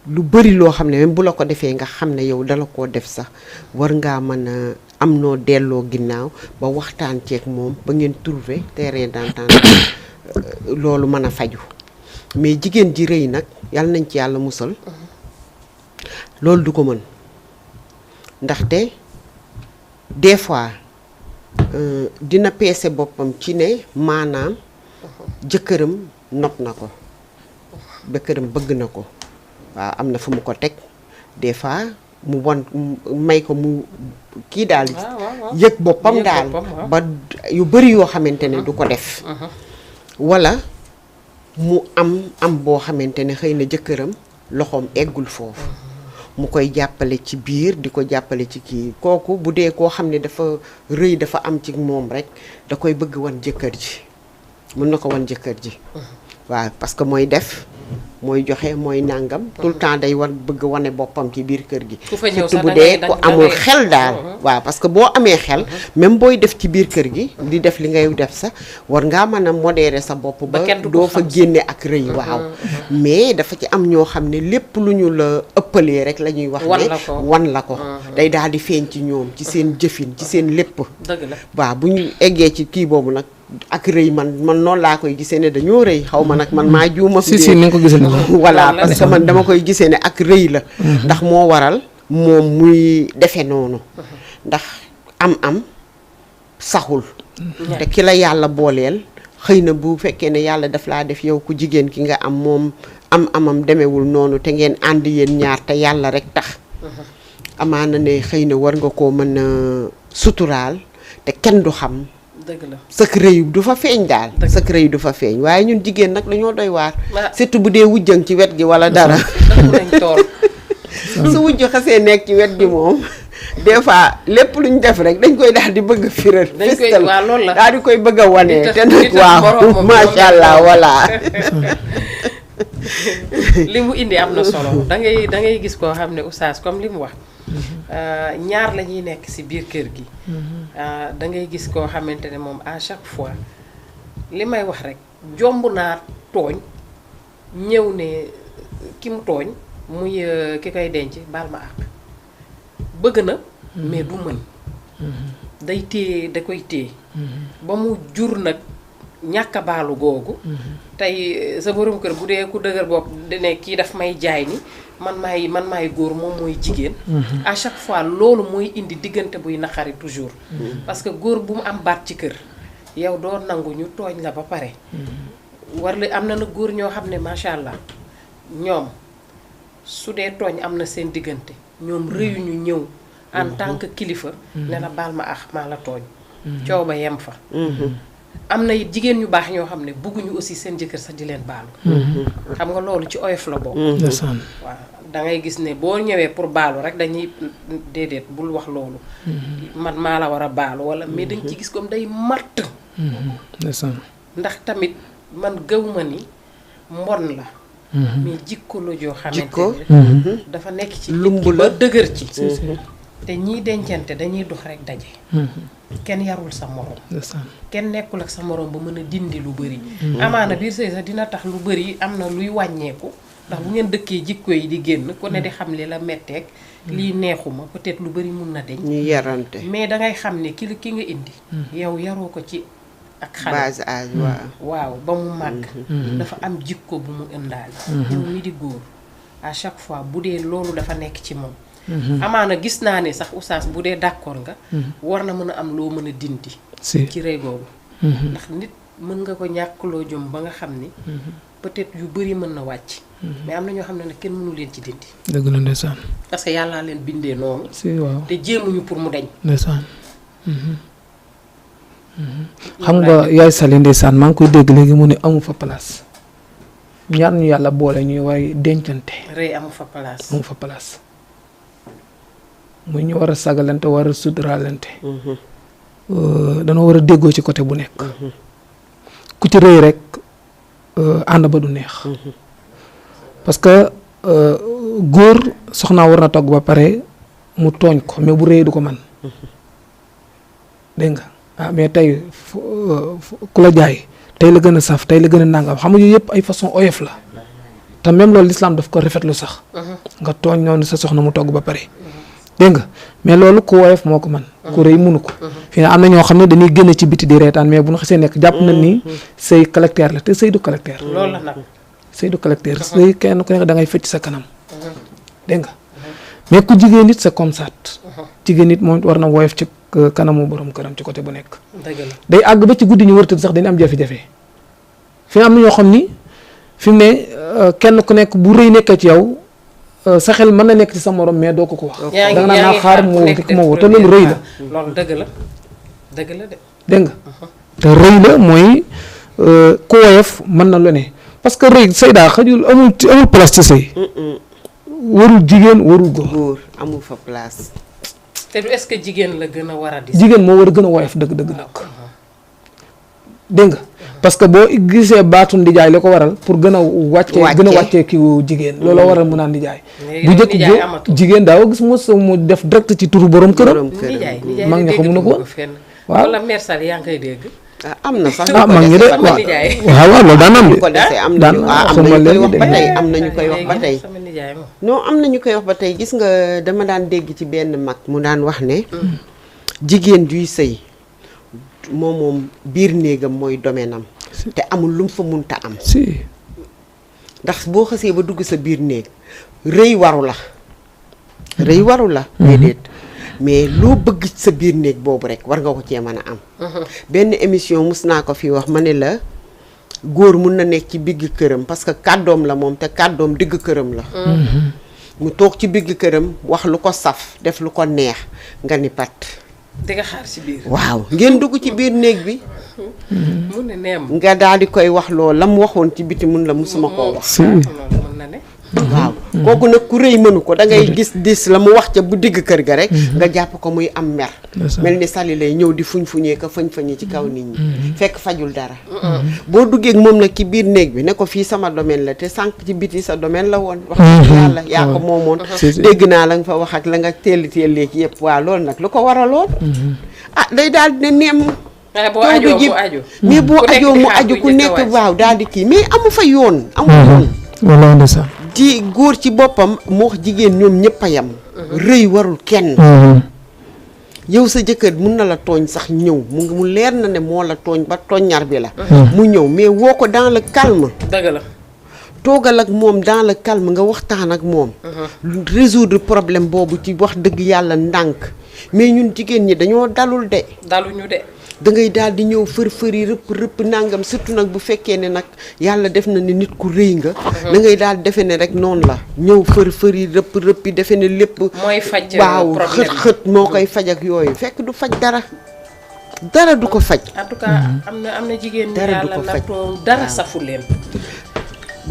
lu bëri loo xam ne même bu la ko defee nga xam ne yow dala koo def sax war ngaa mën a am noo delloo ginnaaw ba waxtaan ceeg moom ba ngeen trouver terrain d'entente loolu mën a faju mais jigéen ji rëy nag yàlla nañ ci yàlla musal loolu du ko mën ndaxte des fois dina peese boppam ci ne maanaam jëkkëram nopp na ko jëkkëram bëgg na ko waaw am na fu mu ko teg des fois mu won may ko mu kii daal yëg boppam daal ba yu bëri yoo xamante ne du ko def walla mu am boo xamante ne xëy na jëkkëram loxoom eggul foofu mu koy jàppale ci biir di ko jàppale ci kii kooku bu dee koo xam ne dafa rëy dafa am ci moom rek da koy bëgg wan jëkkër ji mën na ko wan jëkkër ji waaw parce que mooy def mooy joxe mooy nàngam tout le temps day war bëgg wane boppam ci biir kër gi surtout bu dee ko amul xel daal waaw parce que boo amee xel même booy def ci biir kër gi di def li ngay def sax war ngaa mën a modérer sa bopp ba doo fa génne ak rëy waaw mais dafa ci am ñoo xam ne lépp lu ñu la ëppalee rek la ñuy wax ne wan la ko day daal di feeñ ci ñoom ci seen jëfin ci seen lépp dëgg la waaw bu ñu eggee ci kii boobu nag ak rëy man noonu laa koy gisee ne dañoo rëy xaw ma nag man maa juuma si ni nga ko gisee ne voilà parce que man dama koy gisee ne ak rëy la ndax moo waral moom muy defe noonu ndax am saxul te ki la yàlla booleel xëy na bu fekkee ne yàlla daf laa def yow ku jigéen ki nga am moom amam demewul noonu te ngeen ànd yéen ñaar te yàlla rek tax amaana ne xëy na war nga koo mën a suturaal te kenn du xam dëgg la sëkk rëy du fa feeñ daal sëkk rëy du fa feeñ waaye ñun jigéen nag dañoo doy waar surtout bu dee wujjang ci wet gi wala dara su wujj xasee nekk ci wet gi moom des fois lépp lu ñu def rek dañ koy daal di bëgg a firal festal daal di koy bëgg a wane te nag waaw macha allah voilà li mu indi am na solo da ngay gis koo xam ne oustaz comme li mu wax ñaar la ñuy nekk ci biir kër gi da ngay gis koo xamante ne moom à chaque fois li may wax rek jomb naa tooñ ñëw ne ki mu tooñ muy ki koy denc baal ma àq bëgg na mais du mën day téye da koy téye ba mu jur nag ñàkk a baalu googu tey sa borom kër bu dee ku dëgër bopp dine kii daf may jaay ni man maay góor moom mooy jigéen à chaque fois loolu mooy indi diggante buy naqari toujours parce que góor bu mu am baat ci kër yow doo nangu ñu tooñ la ba pare war la am na nag góor ñoo xam ne macha allah ñoom su dee tooñ am na seen diggante ñoom rëyuñu ñëw en tant que kilifa ne la baal ma ax maa la tooñ coow ba yem fa am na it jigéen ñu baax ñoo xam ne bëgguñu aussi seen jëkkër sax di leen baalu xam nga loolu ci oyof la bokk waaw da ngay gis ne boo ñëwee pour baalu rek dañuy déedéet bul wax loolu man maa la war a baalu wala mais dañ ci gis comme day matt ndax tamit man gëwma ni mbon la mais jikko la joo xamante ne dafa nekk ci lumb la dëgër ci te ñiy dencante dañuy dox rek daje kenn yarul sa morom kenn nekkul ak sa morom ba mën a dindi lu bëri amaana biir sëy sax dina tax lu bëri am na luy wàññeeku ndax bu ngeen dëkkee jikko yi di génn ku ne di xam li la metteeg lii neexuma peut-être lu bëri mun na deñ ñu yarante mais dangay xam ne ki nga indi yow yaroo ko ci ak xale base âge waaw ba mu màgg dafa am jikko bu mu ëndaale yow mi di góor à chaque fois bu dee loolu dafa nekk ci moom amaana gis naa ne sax oustaz bu dee d'accord nga war na mën a am loo mën a dindi ci rëy googu ndax nit mën nga ko ñàkkloo jom ba nga xam ni peut-être yu bëri mën na wàcc mais am na ñoo xam ne nag kenn mënu leen ci dindi dëgg la ndeysaan parce que yàllaa leen bindee noonu waaw te jéemuñu pour mu deñ ndeysaan xam nga yaay Sali ndeysaan maa ngi koy dégg léegi mu ne amu fa place ñaar ñu yàlla boole ñuy waaye dencante rëy amu fa place muy ñu war a sagalante war a suturaalante danoo war a déggoo ci côté bu nekk ku ci rëy rek ànd ba du neex parce que góor soxnaa war na togg ba pare mu tooñ ko mais bu rëy du ko man dégg nga mais tey ku la jaay tey la gën a saf tey la gën a nangam xam nga yooyu yëpp ay façon oyof la te même loolu l'islam daf ko rafetlu sax nga tooñ noonu sa soxna mu togg ba pare dégg nga mais loolu ku woyof moo ko man ku rëy mënu ko fii ne am na ñoo xam ne dañuy génn ci biti di reetaan mais bu ñu xasee nekk jàpp nañ ni sëy caractère la te sëy du caractère loolu la nag sëy du caractère sëy kenn ku nekk da ngay fecc sa kanam dégg nga mais ku jigéen nit c'est comme ça jigéen nit moom war na woyof ci kanamu borom këram ci côté bu nekk dëgg la day àgg ba ci guddi ñu wërtëd sax dañu am jafe-jafe fi am na ñoo xam ni fi mu ne kenn ku nekk bu rëy nekkee ci yow sa xel mën na nekk ci sa morom mais doo ko wax da nga naan naa xaar mu dik ma woo te loolu rëy la loolu dëgg la dëgg la de dégg nga te rëy la mooy ku woyof mën na lu ne parce que rëy sëy daa xajul amul place ci sëy warul jigéen warul góor amul fa place te du est-ce que jigéen la gën a war a di jigéen moo war a gën a woyof dëgg-dëgg nag dégg nga parce que boo gisee baatu ndijaay li ko waral pour gën a wàccee kiiwu jigéen looloo waral mu naan ndijaay bu njëkk jigéen daaw gis mu def direct ci turu borom këram mag ña xamu na ko waaw wala mersal yaa ngi koy dégg am na sax mag ñi de waaw loolu daan am de ko defee am nañu koy wax ba tey non am nañu koy wax ba tey gis nga dama daan dégg ci benn mag mu daan wax ne jigéen juy sëy moom biir néegam mooy domaine am te amul lu mu fa munta am si ndax boo xasee ba dugg sa biir néeg rëy waru la déedéet mais loo bëgg sa biir néeg boobu rek war nga ko cee mën a am benn émission mus naa ko fi wax ma ne la góor mun na nekk ci digg këram parce que kàddoom la moom te kàddoom digg këram la mu toog ci digg këram wax lu ko saf def lu ko neex nga ni pat di nga xaar ci biir waaw ngeen dugg ci biir néeg bi mun na neem nga daal di koy wax loolu la mu waxoon ci biti mun la musuma koo wax mun na ne waaw kooku nag ku rëy mënu ko da ngay gis la mu wax ca bu digg kër ga rek nga jàpp ko muy am mer mel ni sali lay ñëw di fuñ-fuñee ko fañ-fañee ci kaw nit ñi fekk fajul dara boo duggee ak moom nag ci biir néeg bi ne ko fii sama domaine la te sànq ci biti sa domaine la woon wax yàlla yaa ko moomoon dégg naa la nga fa wax ak la nga teelleeg yëpp waaw loolu nag lu ko waraloon day daal di ne neem boo ajoo mu aju mais boo ajoo mu aju ku nekk waaw daal di kii mais amu fa yoon amul yoon di góor ci boppam moo wax jigéen ñoom ñëpp a yem rëy warul kenn yow sa jëkkër mun na la tooñ sax ñëw mu leer na ne moo la tooñ ba tooññar bi la mu ñëw mais woo ko dans le calme dëgg la toogal ak moom dans le calme nga waxtaan ak moom résoudre problème boobu ci wax dëgg yàlla ndànk mais ñun jigéen ñi dañoo daluñu de da ngay daal di ñëw fër-fëri rëpp nangam surtout nag bu fekkee ne nag yàlla def na ne nit ku rëy nga da ngay daal defe ne rek noonu la ñëw fër-fëri rëppi defe ne lépp mooy faj waaw xët moo koy faj ak yooyu fekk du faj dara du ko faj en tout cas am na jigéen ñi yàlla nattoo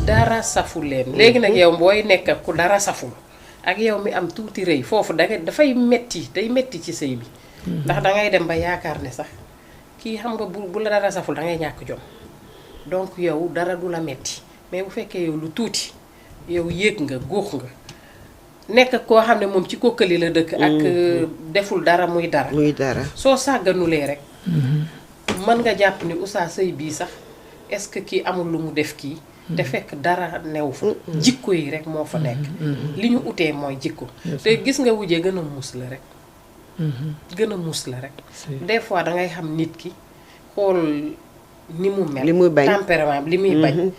dara safu leen léegi nag yow booy nekk ku dara saful ak yow mi am tuuti rëy foofu dafay metti ci sëy bi ndax dangay dem ba yaakaar ne sax kii xam nga bu la dara saful da ngay ñàkk jom donc yow dara du la metti mais bu fekkee yow lu tuuti yow yéeg nga góox nga nekk koo xam ne moom ci kokkali la dëkk ak deful dara muy dara soo sàgganulee rek mën nga jàpp ni usaa sëy bii sax est-ce que kii amul lu mu def kii te fekk dara new fa jikko yi rek moo fa nekk li ñu utee mooy jikko te gis nga wujjee gën a muus la rek des fois da ngay xam nit ki xool ni mu mel li muy bañ tempérament li muy bañ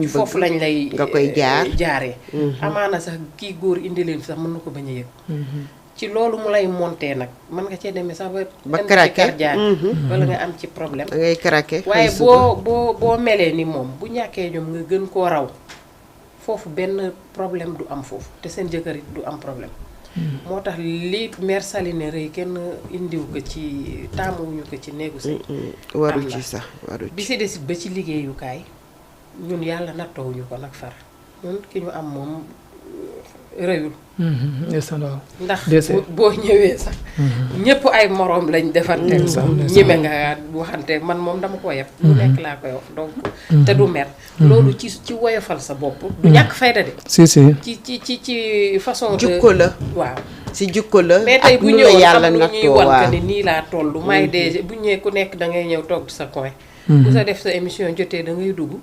foofu lañ lay nga koy jaaree amaana sax kii góor indi leen sax mën na ko bañ a yëg ci loolu mu lay monter nag mën nga cee demee sax ba craquer wala nga am ci problème da ngay craquer waaye boo melee ni moom bu ñàkkee ñoom nga gën koo raw foofu benn problème du am foofu te seen jëkkër it du am problème moo tax li mère Saline rëy kenn indiw ko ci taamuwuñu ko ci néegu sëy waru ci sax waru ci bi si desit ba ci liggéeyukaay ñun yàlla nattoowuñu ko nag far ñun ki ñu am moom rëyul ndax boo ñëwee sax ñëpp ay moroom lañ defante ñime nga waxante man moom dama ko yeb lu nekk laa koy wax donc te du mer loolu ci woyofal sa bopp du ñàkk fayda de ci façon de jikko la waaw si jikko la mais tey bu ak ñëwoon yàlla am lu ñuy nattoo wan waaw que ni nii laa toll may de bu ñëwee ku nekk da ngay ñëw toog sa coin bu sa def sa émission jotee da ngay dugg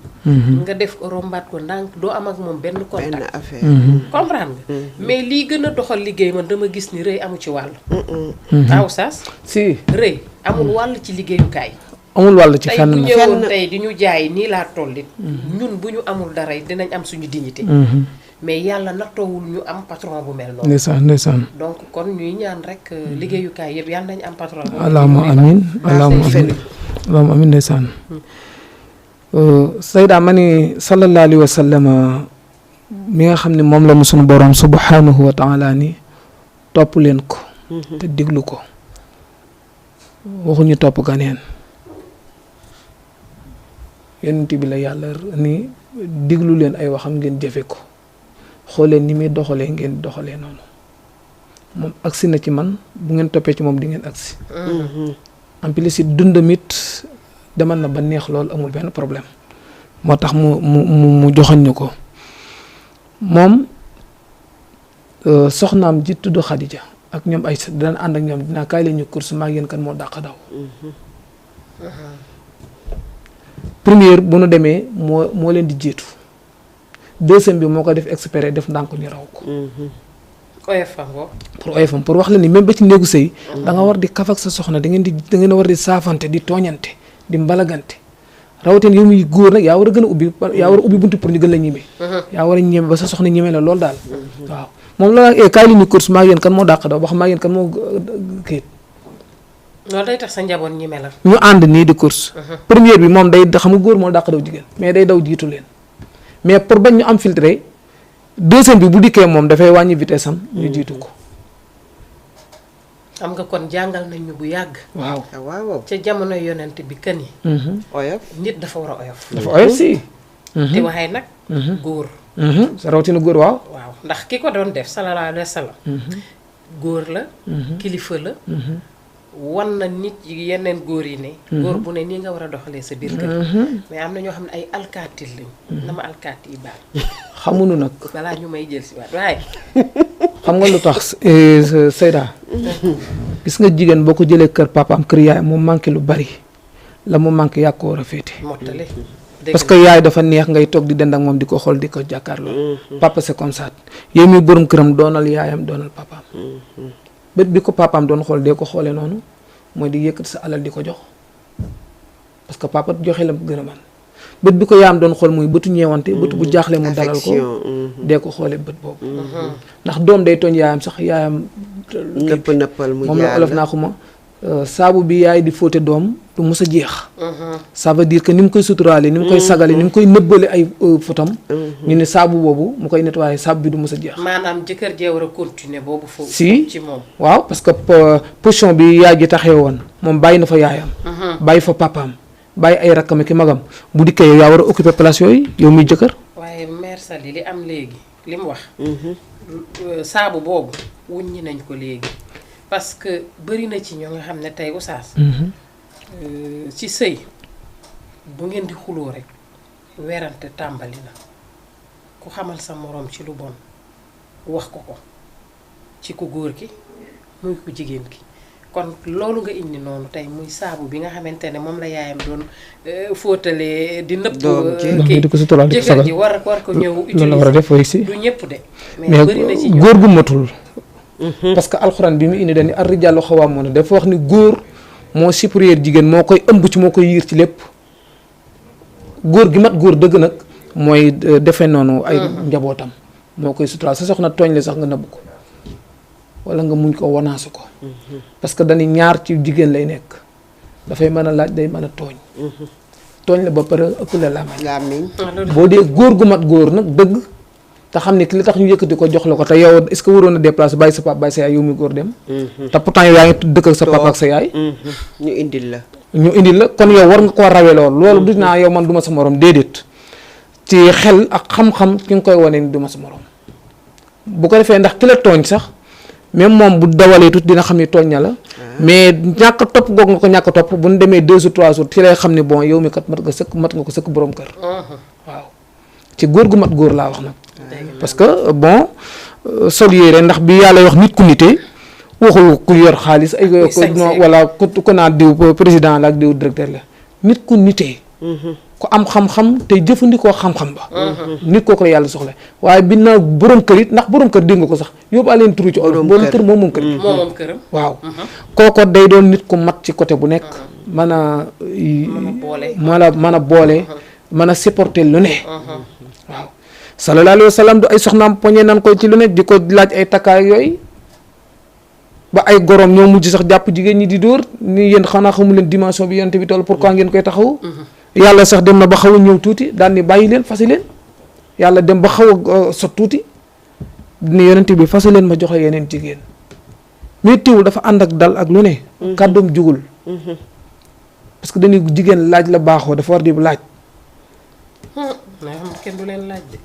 nga def ko rombaat ko ndànk doo am ak moom benn contact benn affaire. comprendre nga mais lii gën a doxal liggéey man dama gis ni rëy amu ci wàll waaw saas si rëy amul wàll ci liggéeyukaay amul wàll ci tey fenn bu nag. ñëwoon tey di ñu jaay nii laa tollit ñun bu ñu amul dara dinañ am suñu dignité mais yàlla nattoowul ñu am patron bu mel noonu ndeysaan ndeysaan. donc kon ñuy ñaan rek liggéeyukaay yëpp yàlla nañu am patron bu allahumma amin allahumma amin allahumma amin ndeysaan. Sayda ma ni sallallahu alayhi wa sallam mi nga xam ne moom la mu sunu borom subhanahu wa taala ni topp leen ko te diglu ko waxuñu topp ganeen yonent bi la yàlla ni diglu leen ay waxam ngeen jëfe ko xooleen ni muy doxalee ngeen doxalee noonu moom agsi na ci man bu ngeen toppee ci moom di ngeen agsi en plus it dundam it demal na ba neex lool amul benn problème moo tax mu joxoñ ñu ko moom soxnaam ji tudd Xadija ak ñoom ay dana ànd ak ñoom dinaa kaay leen ñu course maa yéen kan moo dàq daw première bu nu demee moo leen di jiitu deuxième bi moo ko def exprès def ndànk ñu raw ko oyofam pour wax la ni même ba ci néegu sëy da nga war di kaf ak sa soxna da ngeen war di saafante di tooñante di mbalagante rawatina yow muy góor nag yaa war a gën a ubbi yaa war a ubbi buntu pour ñu gën la ñime yaa war a ñeme ba sa soxna ñeme la loolu daal waaw moom la kaay li ñu course maa yéen kan moo dàq daw ba xam maa yéen kan moo kayit loolu day tax sa njaboot ñime la ñu ànd nii di course première bi moom day xam nga góor moo dàq daw jigéen mais day daw jiitu leen mais pour bañ ñu am filtré deuxième bi bu dikkee moom dafay wàññi vitesse am ñu jiitu ko xam nga kon jàngal nañ ñu bu yàgg waaw ca jamono yonent bi kan yi oyof nit dafa war a oyof dafa oyof si te waxee nag góor sa rawatina góor waaw ndax ki ko doon def sallallahu alayhi wa sallam góor la kilifa la wan na nit yi yeneen góor yi ne góor bu ne nii nga war a doxalee sa biir kër mais am na ñoo xam ne ay alkaatil lañ na ma alkaati yi baal xamuñu nag balaa ñu may jël si waat waaye xam nga lu tax Seyda gis nga jigéen boo ko jëlee kër papaam kër yaay mu manqué lu bari la mu manqué yaa ko war a féete mottale parce que yaay dafa neex ngay toog di dend ak moom di ko xool di ko jàkkaarloo papa c'est comme ça yow mi borom këram doonal yaayam doonal papaam bët bi ko papaam doon xool dee ko xoolee noonu mooy di yëkkat sa alal di ko jox parce que papa joxe la gën a man bët bi ko yaayam doon xool muy bëtu ñeewante bëtu bu jaaxle mu dalal ko dee ko xoolee bët boobu ndax doom day tooñ yaayam sax yaayam nëppal mu moom la olof naa ko ma saabu bi yaay di fóote doom du mës a jeex ça veut dire que ni mu koy suturaale ni mu koy sagale ni mu koy nëbbale ay fotam ñu ne saabu boobu mu koy nettoyé saabu bi du mës a jeex maanaam jëkkër jee war a continuer boobu foofu si ci moom waaw parce que position bi yaay ji taxee woon moom bàyyi na fa yaayam bàyyi fa papaam bàyyi ay rakkam ki magam bu dikkee yow yaa war a occuper place yooyu yow muy jëkkër waaye mère Sali li am léegi li mu wax saabu boobu wuññi nañ ko léegi parce que bëri na ci ñoo nga xam ne tey oustaz ci sëy bu ngeen di xuloo rek werante tàmbali na ku xamal sa moroom ci lu bon wax ko ko ci ku góor ki muy ku jigéen ki kon loolu nga indi noonu tey muy saabu bi nga xamante ne moom la yaayam doon fóotalee di nëpp kii jëkkër ji war ko ñëw utiliser loolu la war a def si du ñëpp de mais bëri na ci góor gu matul parce que alxuraan bi mu indi dañu ar rijaalu xawwaamuuna dafa wax ni góor moo supérieur jigéen moo koy ëmb ci moo koy yiir ci lépp góor gi mat góor dëgg nag mooy defee noonu ay njabootam moo koy suturaal sa soxna tooñ la sax nga nëbb ko wala nga muñ ko wanaasu ko parce que dañuy ñaar ci jigéen lay nekk dafay mën a laaj day mën a tooñ la ba pare ëpp la làmmiñ boo dee góor gu mat góor nag dëgg te xam ne ki li tax ñu yëkkati ko jox la ko te yow est-ce que waroon a déplacer bàyyi sa papa bàyyi sa yaay yow mi góor dem te pourtant yow yaa ngi dëkk ak sa papa ak sa yaay ñu indil la kon yow war nga koo rawee loolu du naa yow man du ma sa morom déedéet ci xel ak xam-xam ki nga koy wane ni du ma sa morom bu ko defee ndax ki la tooñ sax même moom bu dawalee tuuti dina xam ni tooñ na la mais ñàkk a topp goog nga ko ñàkk a topp bu ñu demee 2 jours 3 jours ci lay xam ni bon yow mi kat mat nga ko sëkk borom kër waaw ci góor gu mat góor laa wax nag parce que bon sol yére ndax bi yàlla wax nit ku nite waxul ku yor xaalis ay wala ku naan diw président la ak diw directeur la nit ku nitee ku am xam-xam te jëfandikoo xam-xam ba nit kooku la yàlla soxla waaye bi na borom kër it ndax borom kër dégg nga ko sax yóbbu leen turu ci olof borom kër moom kër gi moom këram waaw kooko day doon nit ku mat ci côté bu nekk mën a mën a boole mën a supporter lu ne waaw sallallahu alayhi wa sallam du ay soxnaam poñe nan koy ci lu ne di ko laaj ay takkaay yooyu ba ay gorom ñoo mujj sax jàpp jigéen ñi di dóor ni yéen xanaa xamu leen dimension bi yonent bi toll pourquoi ngeen koy taxaw yàlla sax dem na ba xaw a ñëw tuuti daal ni bàyyi leen fasi leen yàlla dem ba xaw a sot tuuti ni yonent bi fasi leen ma joxe yeneen jigéen mais teewul dafa ànd ak dal ak lu ne kàddoom jugul parce que dañuy jigéen laaj la baaxoo dafa war di laaj kenn du leen laaj de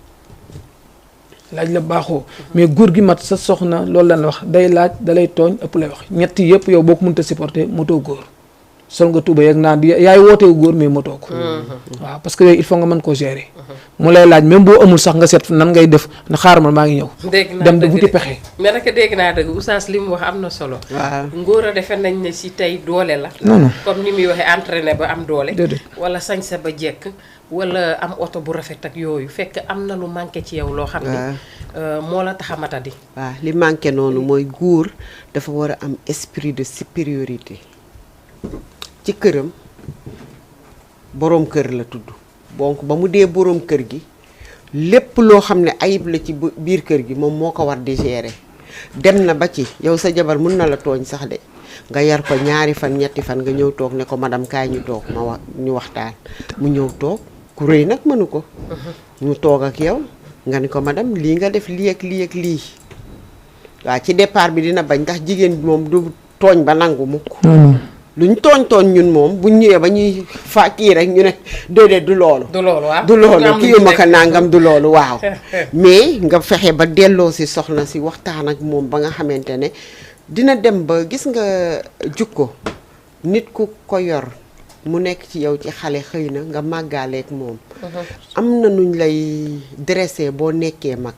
laaj la baaxoo mais góor gi mat sa soxna loolu lan la wax day laaj dalay tooñ ëpp lay wax ñetti yëpp yow boo ko mënta supporter motoo góor sol nga tuba yeeg naan yaay wootewu góor mais motoo ko waaw parce que yooyu il faut nga mën koo gérer mu lay laaj même boo amul sax nga seet nan ngay def na xaaral ma maa ngi ñëw dem de wuti pexe mais nag dégg naa dëgg oustaz li mu wax am na solo ngóor a defe nañ ne si tey doole la non comme ni muy waxee entraîné ba am doole déedéet wala sañsa ba jekk wala am oto bu rafet ak yooyu fekk am na lu manqué ci yow loo xam ne moo la tax a matadi waaw li manqué noonu mooy góor dafa war a am esprit de supériorité ci këram boroom kër la tudd donc ba mu dee boroom kër gi lépp loo xam ne ayib la ci biir kër gi moom moo ko war di gérer dem na ba ci yow sa jabar mun na la tooñ sax de nga yar ko ñaari fan ñetti fan nga ñëw toog ne ko madame kaay ñu toog ñu waxtaan mu ñëw toog ku rëy nag mënu ko ñu toog ak yow nga ni ko madame lii nga def lii ak lii ak lii waaw ci départ bi dina bañ ndax jigéen bi moom du tooñ ba nangu mukk luñ tooñ ñun moom buñ ñëwee ba ñuy fa kii rek ñu ne déedéet du loolu waaw du loolu kii ma ko nangam du loolu waaw mais nga fexe ba delloo si soxna si waxtaan ak moom ba nga xamante ne dina dem ba gis nga jukko nit ku ko yor mu nekk ci yow ci xale xëy na nga màggaaleeg moom am na nuñ lay dressé boo nekkee mag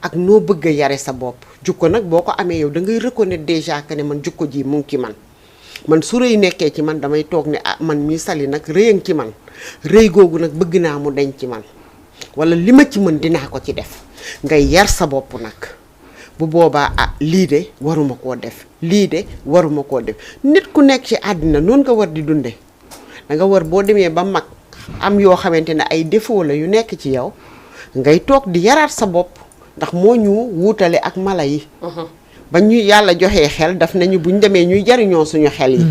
ak noo bëgg a yare sa bopp jukko nag boo ko amee yow da ngay reconnaître déjà que ne man jukko ji mu ngi ci man su rëy nekkee ci man damay toog ne man mii Sali nag rëyang ci man rëy googu nag bëgg naa mu deñ ci man wala li ma ci mën dinaa ko ci def ngay yar sa bopp nag bu boobaa lii de waruma koo def lii de waruma koo def nit ku nekk ci àddina noonu nga war di dunde da nga war boo demee ba mag am yoo xamante ne ay défaut la yu nekk ci yow ngay toog di yaraat sa bopp ndax moo ñu wuutale ak mala yi ba ñu yàlla joxee xel daf nañu bu ñu demee ñuy jariñoo suñu xel yi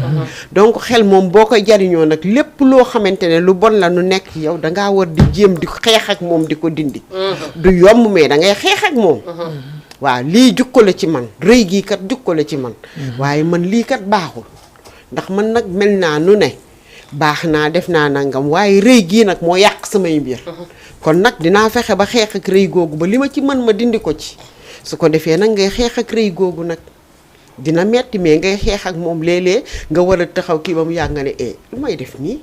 donc xel moom boo koy jariñoo nag lépp loo xamante ne lu bon la nu nekk ci yow dangaa war di jéem di xeex ak moom di ko dindi du yomb mais da ngay xeex ak moom waaw lii jukko la ci man rëy gii kat jukko la ci man waaye man lii kat baaxul ndax man nag mel naa nu ne baax naa def naa nangam waaye rëy gii nag moo yàq samay mbir kon nag dinaa fexe ba xeex ak rëy googu ba li ma ci mën ma dindi ko ci su ko defee nag ngay xeex ak rëy googu nag dina metti mais ngay xeex ak moom léeg-léeg nga war a taxaw kii ba mu yàgg nga ne lu may def nii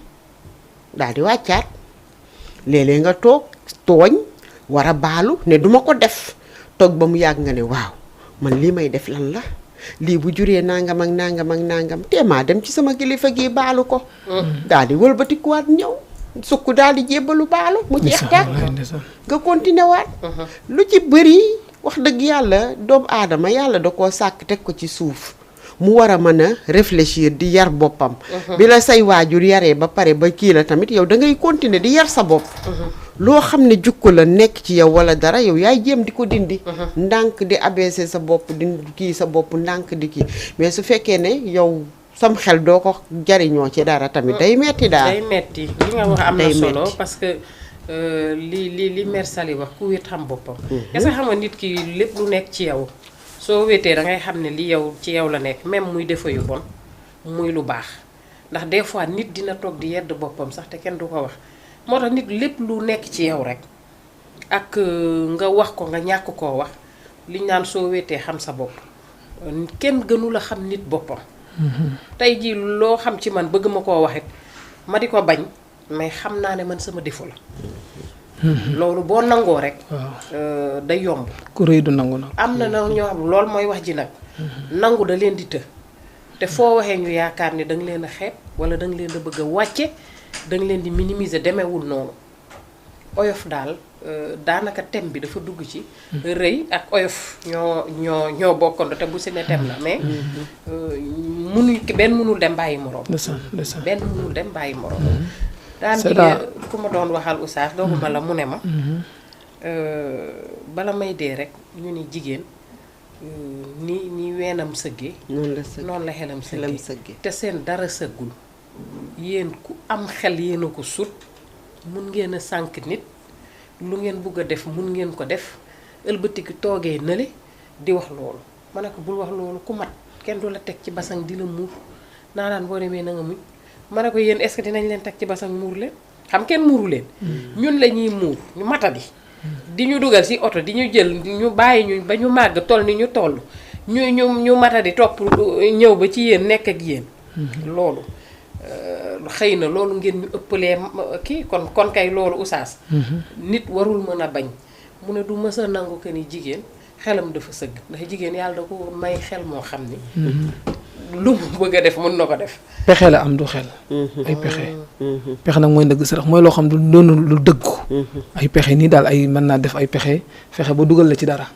daal di wàccaat léeg-léeg nga toog tooñ war a baalu ne duma ko def toog ba mu yàgg nga ne waaw man lii may def lan la lii bu juree nangam ak nangam ak nangam teemaa dem ci sama kilifa gi baalu ko daal di wëlbatikuwaat ñëw sukk daal di jébbalu baalu mu jeex tàkk nga continuer waat lu ci bëri wax dëgg yàlla doomu aadama yàlla da koo sàkk teg ko ci suuf mu war a mën a réfléchir di yar boppam bi la say waajur yaree ba pare ba kii la tamit yow da ngay continuer di yar sa bopp loo xam ne jukko la nekk ci yow wala dara yow yaay jéem di ko dindi ndànk di abaisser sa bopp di kii sa bopp ndànk di kii mais su fekkee ne yow sam xel doo ko jariñoo ci dara tamit day metti daal day metti li nga wax am na solo parce que li mère Sali wax ku wét xam boppam est-ce que xam nga nit ki lépp lu nekk ci yow soo wéetee da ngay xam ne li yow ci yow la nekk même muy defa yu bon muy lu baax ndax des fois nit dina toog di yedd boppam sax te kenn du ko wax moo tax nit lépp lu nekk ci yow rek ak nga wax ko nga ñàkk koo wax liñ naan soo wéetee xam sa bopp kenn gënu la xam nit boppam tey jii loo xam ci man bëgg ma koo waxit ma di ko bañ mais xam naa ne man sama défaut la loolu boo nangoo rek day yomb ku rëy du nangu nag am na ñoo xam loolu mooy wax ji nag nangu da leen di të te foo waxee ñu yaakaar ni da nga leen a xeeb wala da nga leen a bëgg a wàcce da nga leen di minimiser demeewul noonu oyof daal daanaka thème bi dafa dugg ci rëy ak oyof ñoo bokkandoo te bu si ne thème la mais munuñ benn mënul dem bàyyi moroom benn mënul dem bàyyi moroom daan jigéen ku ma doon waxal oustaz dooguma la mu ne ma bala may dee rek ñu ni jigéen ni weenam sëggee noonu la xelam sëggee te seen dara sëggul yéen ku am xel yéen a ko sut mun ngeen a sànk nit lu ngeen bugg a def mun ngeen ko def ëlbatiki toogee nële di wax loolu ma ne ko bul wax loolu ku mat kenn du la teg ci basang di la muur naa daan boo demee na nga muñ ma ne ko yéen est-ce que dinañ leen teg ci basang muur leen xam kenn muuru leen ñun la ñuy muur ñu matadi di ñu dugal ci oto di ñu jël ñu bàyyi ñu ba ñu màgg toll ni ñu toll ñu matadi topp ñëw ba ci yéen nekk ak yéen loolu xëy na loolu ngeen ñu ëppalee kii kon kay loolu oustaz nit warul mën a bañ mu ne du mës a nangu que ni jigéen xelam dafa sëgg ndax jigéen yàlla da ko may xel moo xam ni lu mu bëgg a def mën na ko def pexe la am du xel ay pexe nag mooy dëgg sarax mooy loo xam du doon lu dëggu ay pexe nii daal ay mën naa def ay pexe fexe ba dugal la ci dara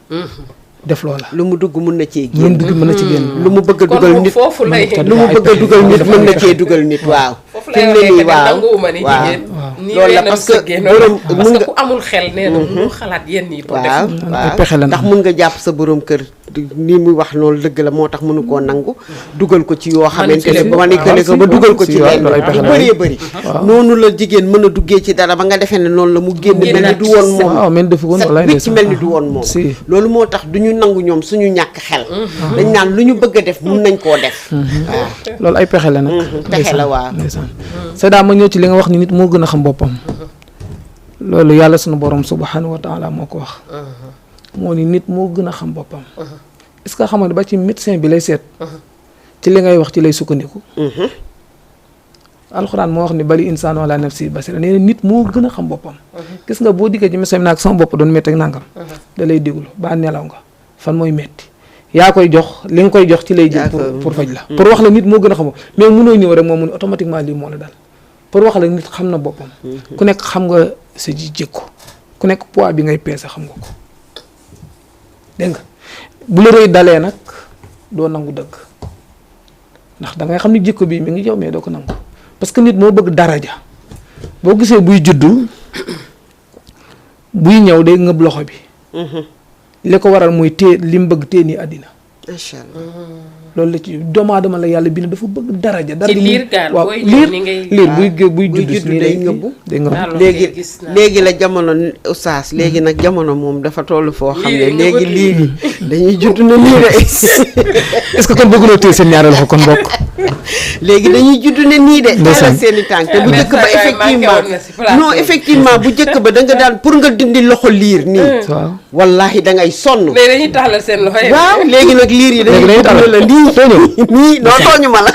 def loola lu mu dugg mun na cee génn mën na ci génn lu mu bëgg a dugal nit foofu lay lu mu bëgg a dugal nit mën na cee dugal nit waaw foofu lay waxee nanguwuma ni jigéen nii loolu la parce que borom parce que ku amul xel nee na mënu xalaat yenn yi pour def ay pexe la ndax mun nga jàpp sa borom kër ni muy wax loolu dëgg la moo tax mënu koo nangu dugal ko ci yoo xamante ne manipulé ko ba dugal ko ci lenn lu bëree bëri noonu la jigéen mën a duggee ci dara ba nga defee ne noonu la mu génn mel ni du woon moom waaw mel defu woon wala wicc mel ni du woon moom loolu moo tax du ñu nangu ñoom suñu ñàkk xel dañ naan lu ñu bëgg a def mun nañ koo def waaw loolu ay pexe la nag pexe la waaw Seyda ma ñëw ci li nga wax ni nit moo gën a xam boppam loolu yàlla suñu borom subhanahu wa taala moo ko wax moo ni nit moo gën a xam boppam est-ce que xam nga ba ci médecin bi lay seet ci li ngay wax ci lay sukkandiku alxuraan moo wax ni bali insaan ala nafsi basira nee na nit moo gën a xam boppam gis nga boo diggee ci médecin bi nag sama bopp doon métti ak nangam da lay déglu ba nelaw nga fan mooy metti yaa koy jox li nga koy jox ci lay jël pour faj la pour wax la nit moo gën a xam boppam mais mënoo ñëw rek moom mu ne automatiquement lii moo la dal pour wax la nit xam na boppam ku nekk xam nga sa ji jikko ku nekk poids bi ngay peese xam nga ko dégg nga bu la rëy dalee nag doo nangu dëgg ndax da ngay xam ni jikko bi mi ngi yow mais doo ko nangu parce que nit moo bëgg daraja boo gisee buy juddu buy ñëw day ngëb loxo bi li ko waral mooy téye li mu bëgg téye nii àddina macha allah loolu la ci doomu aadama la yàlla bi ne dafa bëgg daraja ci liir gaal waaw booy liir buy judd nii day ngëbbu day ngëbbu léegi la jamono oustaz léegi nag jamono moom dafa toll foo xam ne léegi liir yi dañuy judd na nii de est-ce que kon bëgg téye seen ñaari loxo kon bokk léegi dañuy judd ne nii de taalal seen i tànk te bu njëkk ba effectivement non effectivement bu njëkk ba da nga daan pour nga dindi loxo liir nii waaw wallahi da ngay sonn mais dañuy tàllal seen loxo yi waaw léegi nag liir yi dañuy judd la nii nii doo tooñu ma la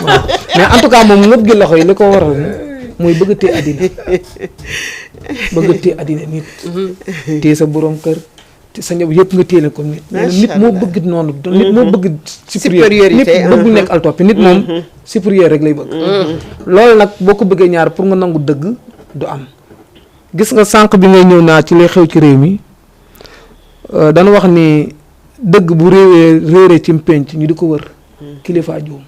mais en tout cas moom ngëb gi loxo yi li ko waral mooy bëgg a téye àddina bëgg a téye àddina nit téye sa borom kër te sa njaboot yëpp nga téye leen comme nit nit moo bëgg noonu nit moo bëgg supériorité nit bëggul nekk al toppi nit moom supérieur rek lay bëgg loolu nag boo ko bëggee ñaar pour nga nangu dëgg du am gis nga sànq bi ngay ñëw naa ci lay xew ci réew mi dana wax ni dëgg bu réeree ci penc ñu di ko wër kilifa juum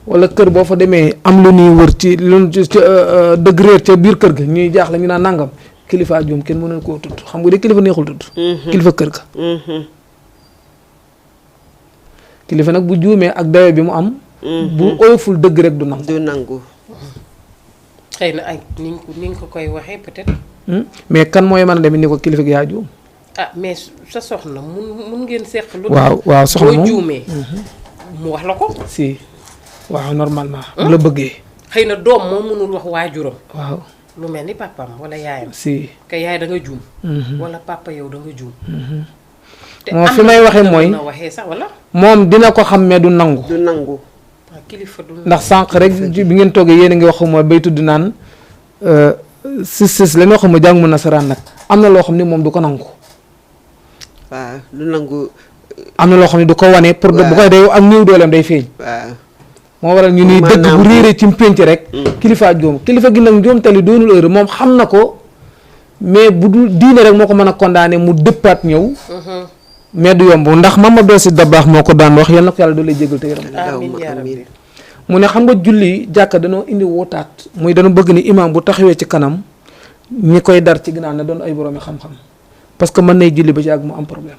wala kër boo fa demee am lu ñuy wër ci lu dëgg réer ca biir kër ga ñuy jaaxle ñu naan nangam kilifa juum kenn mënul koo tudd xam nga de kilifa neexul tudd kilifa kër ga kilifa nag bu juumee ak dayo bi mu am bu oyoful dëgg rek du nangu xëy na ay ni nga ko koy waxee peut-être mais kan mooy mën a demee ni ko kilifa gi yaa juum ah mais sa soxna mun ngeen seq lu waaw soxna moom boo juumee mu wax la ko si waaw normalement bu la bëggee xëy na doom moo mënul wax waajuram waaw lu mel ni papaam wala yaayam si que yaay da nga juum wala papa yow da nga juum te moom fi may waxee mooy waxee sax wala moom dina ko xam mais du nangu kilifa du ndax sànq rek bi ngeen toogee yéen a ngi wax ma bay tudd naan sis la ñoo xam ma jàng mu nasaraan nag am na loo xam ne moom du ko nangu waaw du nangu am na loo xam ne du ko wane pour bu koy day ak néew dooleem day feeñ waaw moo waral ñu ni dëgg bu réeree ci pénc rek kilifa joom kilifa gi nag njoomtali doonul heure moom xam na ko mais bu dul diine rek moo ko mën a condamné mu dëppaat ñëw mais du yomb ndax Mamadou Sy Dabakh moo ko daan wax yal na ko yàlla doo lay jégal te yërëm amiin yaa rabbi. mu ne xam nga julli jàkka danoo indi wootaat muy dañu bëgg ni imam bu taxawee ci kanam ñi koy dar ci ginnaaw na doon ay boroomi xam-xam parce que mën nay julli ba ci ak mu am problème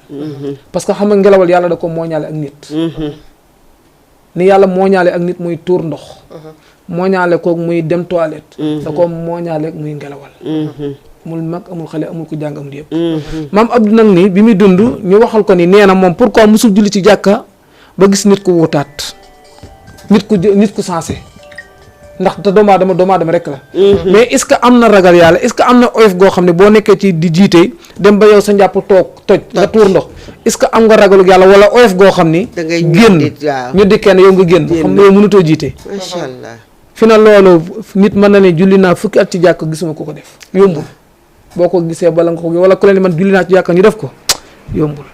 parce que xam nga ngelawal yàlla da ko mooñaale ak nit ni yàlla mooñaale ak nit muy tuur ndox mooñaale koog muy dem toilette da ko mooñaale ak muy ngelawal amul mag amul xale amul ku jàng amul yëpp maam Abdou nag ni bi muy dund ñu waxal ko ni nee na moom pourquoi musul julli ci jàkka ba gis nit ku wutaat nit ku sensé ndax te doomu aadama rek la mais est-ce que am na ragal yàlla est-ce que am na oyof goo xam ne boo nekkee ci di jiite dem ba yow sa njàpp toj nga tuur ndox est-ce que am nga ragalu yàlla wala oyof goo xam ni génn ñu di kenn yow nga génn xam ne yow mënutoo jiite macha allah fi na loolu nit mën na ne julli naa fukki at ci jàkk gisuma ko def yombul boo ko gisee bala nga ko wala ku leen man julli naa ci jàkk ñu def ko yombul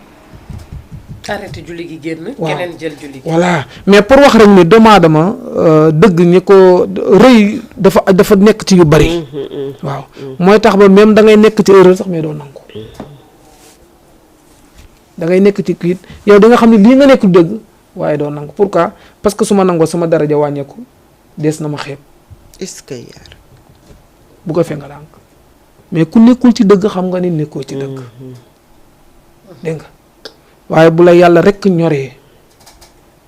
arrêté julli gi génn. waaw keneen jël julli gi. voilà mais pour wax rek ni doomu aadama dëgg ñi ko rëy dafa nekk ci yu bari. waaw mooy tax ba même da ngay nekk ci erreur sax mais doo nangu. da ngay nekk ci kiit yow di nga xam ne lii nga nekk dëgg waaye doo nangu pourquoi parce que su ma nangoo sama daraja wàññeeku des na ma xeeb. est-ce que yaar bu ko fee nga dànk mais ku nekkul ci dëgg xam nga ni nekkoo ci dëgg. dégg nga. waaye bu la yàlla rek ñoree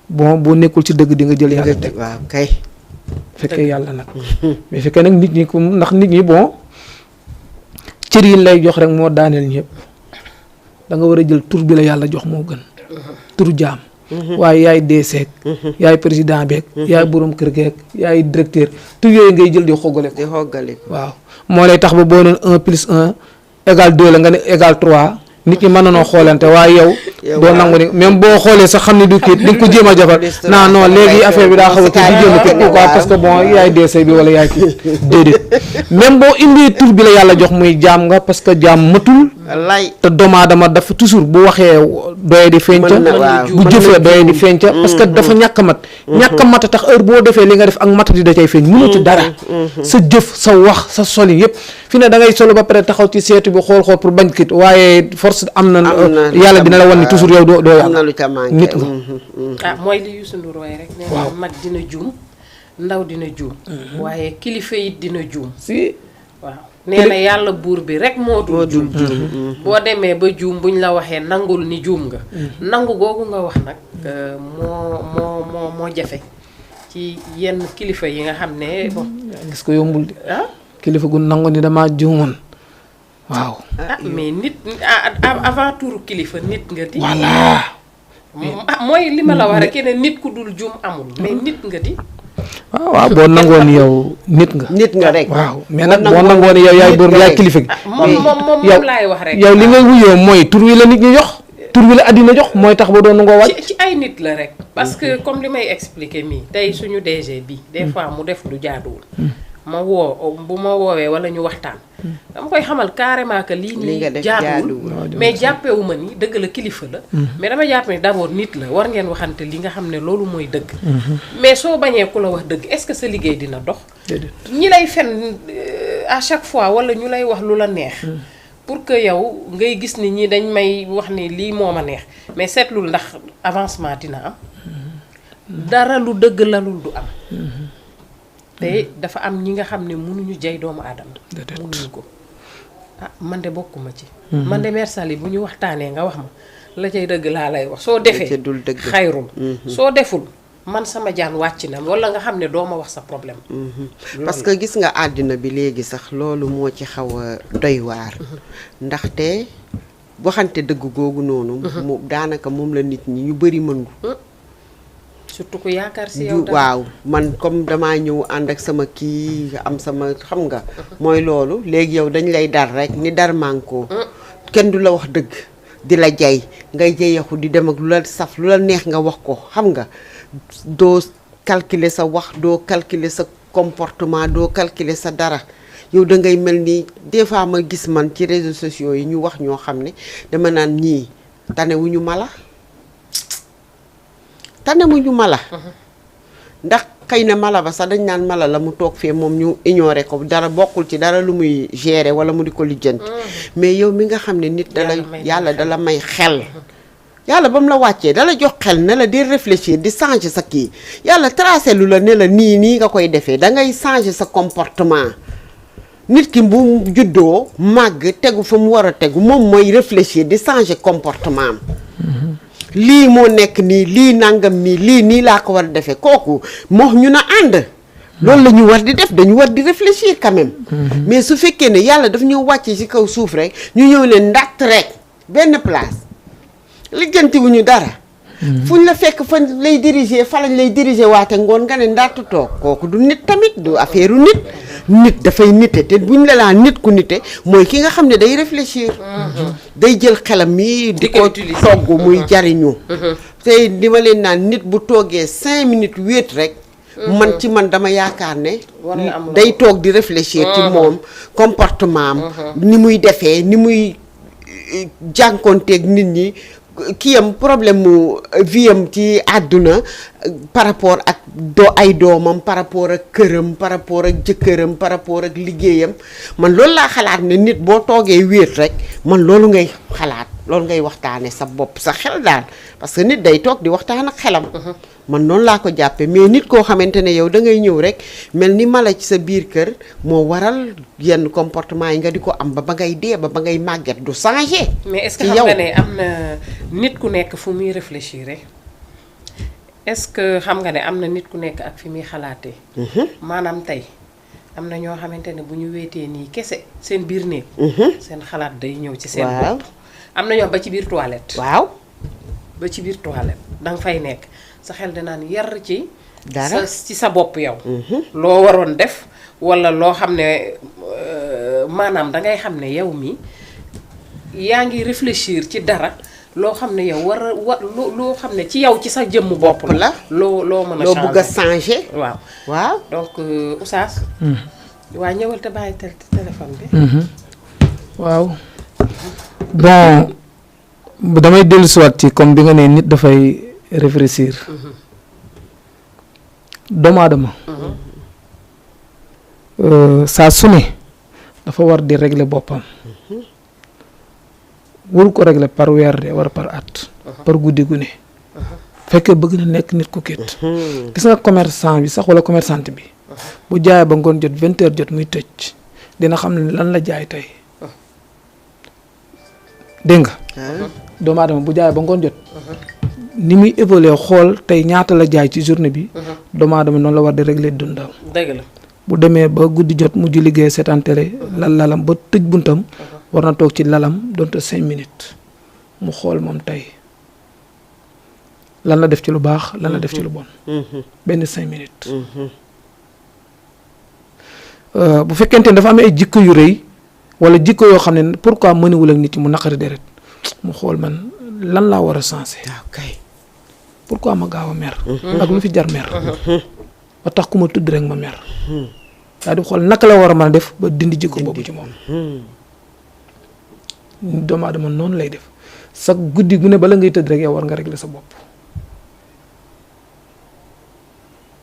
bon boo nekkul ci dëgg di nga jël yàlla teg waaw kay fekkee yàlla nag mais fekkee nag nit ñi ko ndax nit ñi bon cër yi lay jox rek moo daaneel ñëpp da nga war a jël tur bi la yàlla jox moo gën tur jaam waaye yaay deeseeg yaay président beeg yaay borom kër geeg yaay directeur tur yooyu ngay jël di xoggale ko waaw moo lay tax ba boo noon 1 plus 1 égale 2 la nga ne égale 3 nit ñi mën na noo xoolante waaye yow doo nangu ni même boo xoolee sax xam ne du kii di nga ko jéem a jafal non léegi affaire bi daa xaw a kii di jéem a kii pourquoi parce que bon yaay deesee bi wala yaay kii déedéet même boo indi tur bi la yàlla jox muy jaam nga parce que jaam matul te doomu aadama dafa toujours bu waxee doye di fenca bu jëfee doye di fenca parce que dafa ñàkk mat ñàkk mat a tax heure boo defee li nga def ak mat di da cay feeñ mënu ci dara sa jëf sa wax sa solin yëpp fi ne da ngay solo ba pare taxaw ci seetu bi xool pour bañ kit waaye force am na yàlla dina la wan ni toujours yow doo yàlla nit nga mooy li Youssou Ndour way rek nee na mag dina juum ndaw dina juum waaye kilifa yi dina juum si waaw nee na yàlla buur bi rek moo dul juum boo demee ba juum buñ la waxee nangul ni juum nga nangu googu nga wax nag moo jafe ci yenn kilifa yi nga xam ne bon gis ko yombul de kilifa gu nangu ni dama juumoon waaw mais nit avant turu kilifa nit nga di voilà mooy li ma la wax rek keneen nit ku dul juum amul mais nit nga di waaw boo nangoon yow nit nga rek waaw mais nag boo nangoon yow yaay bor yaay kilifa gi moom laay wax rek yow li ngay wuyoo mooy tur wi la nit ñi jox tur wi la àddina jox mooy tax ba doon nangoo wàcc ci ay nit la rek parce que comme li may expliquer mii tey suñu DG bi des fois mu def lu jaaduwul bu ma woowee wala ñu waxtaan dama koy xamal carrément que lii nii jaaduwul mais jàppewu ma ni dëgg la kilifa la mais dama jàpp ni d'abord nit la war ngeen waxante li nga xam ne loolu mooy dëgg mais soo bañee ku la wax dëgg est-ce que sa liggéey dina dox ñi lay fen à chaque fois wala ñu lay wax lu la neex pour que yow ngay gis ni ñi dañ may wax ni lii moo ma neex mais seetlul ndax avancement dina am dara lu dëgg lalul du am te dafa am ñi nga xam ne mënuñu jay doomu aadama mënuñu ko man de bokkuma ci man de Mère Sali bu ñu waxtaanee nga wax ma la cay dëgg laa lay wax soo defee xayrul soo deful man sama jaan wàcc na wala nga xam ne doo ma wax sa problème parce que gis nga àddina bi léegi sax loolu moo ci xaw a doy waar ndaxte waxante dëgg googu noonu mu daanaka moom la nit ñi ñu bari mëngu surtout ku yaakaar si yow waaw man comme damaa ñëw ànd ak sama kii am sama xam nga mooy loolu léegi yow dañ lay dar rek ni dar mànkoo kenn du la wax dëgg di la jay ngay jayaxu di dem ak lu la saf lu la neex nga wax ko xam nga doo calculer sa wax doo calculer sa comportement doo calculer sa dara yow da ngay mel ni des fois ma gis man ci réseaux sociaux yi ñu wax ñoo xam ne dama naan ñii tanewuñu mala ndax xëy na mala ba sax dañ naan mala la mu toog fee moom ñu ignoré ko dara bokkul ci dara lu muy gérer wala mu di ko lijjanti mais yow mi nga xam ne nit yàlla dala may xel yàlla ba mu la wàccee dala jox xel ne la di réfléchir di changer sa kii yàlla tracé lu la ne la nii nga koy defee da ngay changer sa comportement nit ki bu juddoo màgg tegu fa mu war a tegu moom mooy réfléchir di changer comportement am lii moo nekk nii lii nangam nii laa ko war a defee kooku moo ñu na ànd loolu la ñu war di def dañu war di réfléchir quand même mais su fekkee ne yàlla daf ñëw wàccee ci kaw suuf rek ñu ñëw ne ndatt rek benn place lijjantiwuñu dara fuñ la fekk fa lay diriger fa lañ lay diriger waate ngoon nga ne ndatt toog kooku du nit tamit du affaire u nit dafay nite te buñ la laa nit ku nite mooy ki nga xam ne day réfléchir day jël xelam mi di ko togg muy jariñu te di ma leen naan nit bu toogee 5 minutes wéet rek man dama yaakaar ne day toog di réfléchir ci moom comportement am ni muy defee ni muy jànkoonteeg nit ñi kiyam problème mu viam ci àdduna par rapport ak ay doomam par rapport ak këram par rapport ak jëkkëram par rapport ak liggéeyam man loolu laa xalaat ne nit boo toogee wéet rek man loolu ngay xalaat loolu ngay waxtaane sa bopp sa xel daal parce que nit day toog di waxtaan ak xelam man noonu laa ko jàppe mais nit koo xamante ne yow da ngay ñëw rek mel ni mala ci sa biir kër moo waral yenn comportement yi nga di ko am ba ngay dee ba ngay màgget du changer. mais est-ce que xam nga ne am na nit ku nekk fu muy réfléchir est-ce que xam nga ne am na nit ku nekk ak fi muy xalaatee. maanaam tey am na ñoo xamante ne bu ñu weetee nii kese seen biir néeg. seen xalaat day ñëw ci seen bopp. am na ñoo ba ci biir toilette. waaw ba ci biir toilette danga fay nekk. sa xel danaan yar ci dara ci sa bopp yow loo waroon def walla loo xam ne maanaam dangay xam ne yow mi yaa ngi réfléchir ci dara loo xam ne yow loo xam ne ci yow ci sa jëmm bopp la loo mën a changer loo bëgg a changer waaw donc Oustaz waa ñëwal te bàyyi téléphone bi waaw bon damay dellusiwaat ci comme bi nga ne nit dafay réfléchir doomu aadama saa su ne dafa war di régler boppam waru ko régler par weer de wala par at par guddi gu ne fekkee bëgg na nekk nit ku kit gis nga commerçant bi sax wala commerçante bi bu jaayee ba ngoon jot 20 heures jot muy tëj dina xam ne lan la jaay tey dégg nga doomu aadama bu jaayee ba ngoon jot ni muy évoluer xool tey ñaata la jaay ci journée bi doomu aadama noonu la war di régler dundam dëgg la bu demee ba guddi jot mujj liggéey seetaan télé lalam ba tëj buntam war na toog ci lalam donte 5 minutes mu xool moom tey lan la def ci lu baax lan la def ci lu bon benn 5 minutes bu fekkente ne dafa am ay jikko yu rëy wala jikko yoo xam ne pourquoi mëniwul ak nit ñi mu naqari deret mu xool man lan laa war a sensé pourquoi ma gaaw a mer ak lu fi jar mer ba tax ku ma tudd rek ma mer daa di xool naka la war a mën a def ba dindi jikko boobu ci moom doomu aadama noonu lay def sa guddi gu ne bala ngay tëdd rek yow war nga régler sa bopp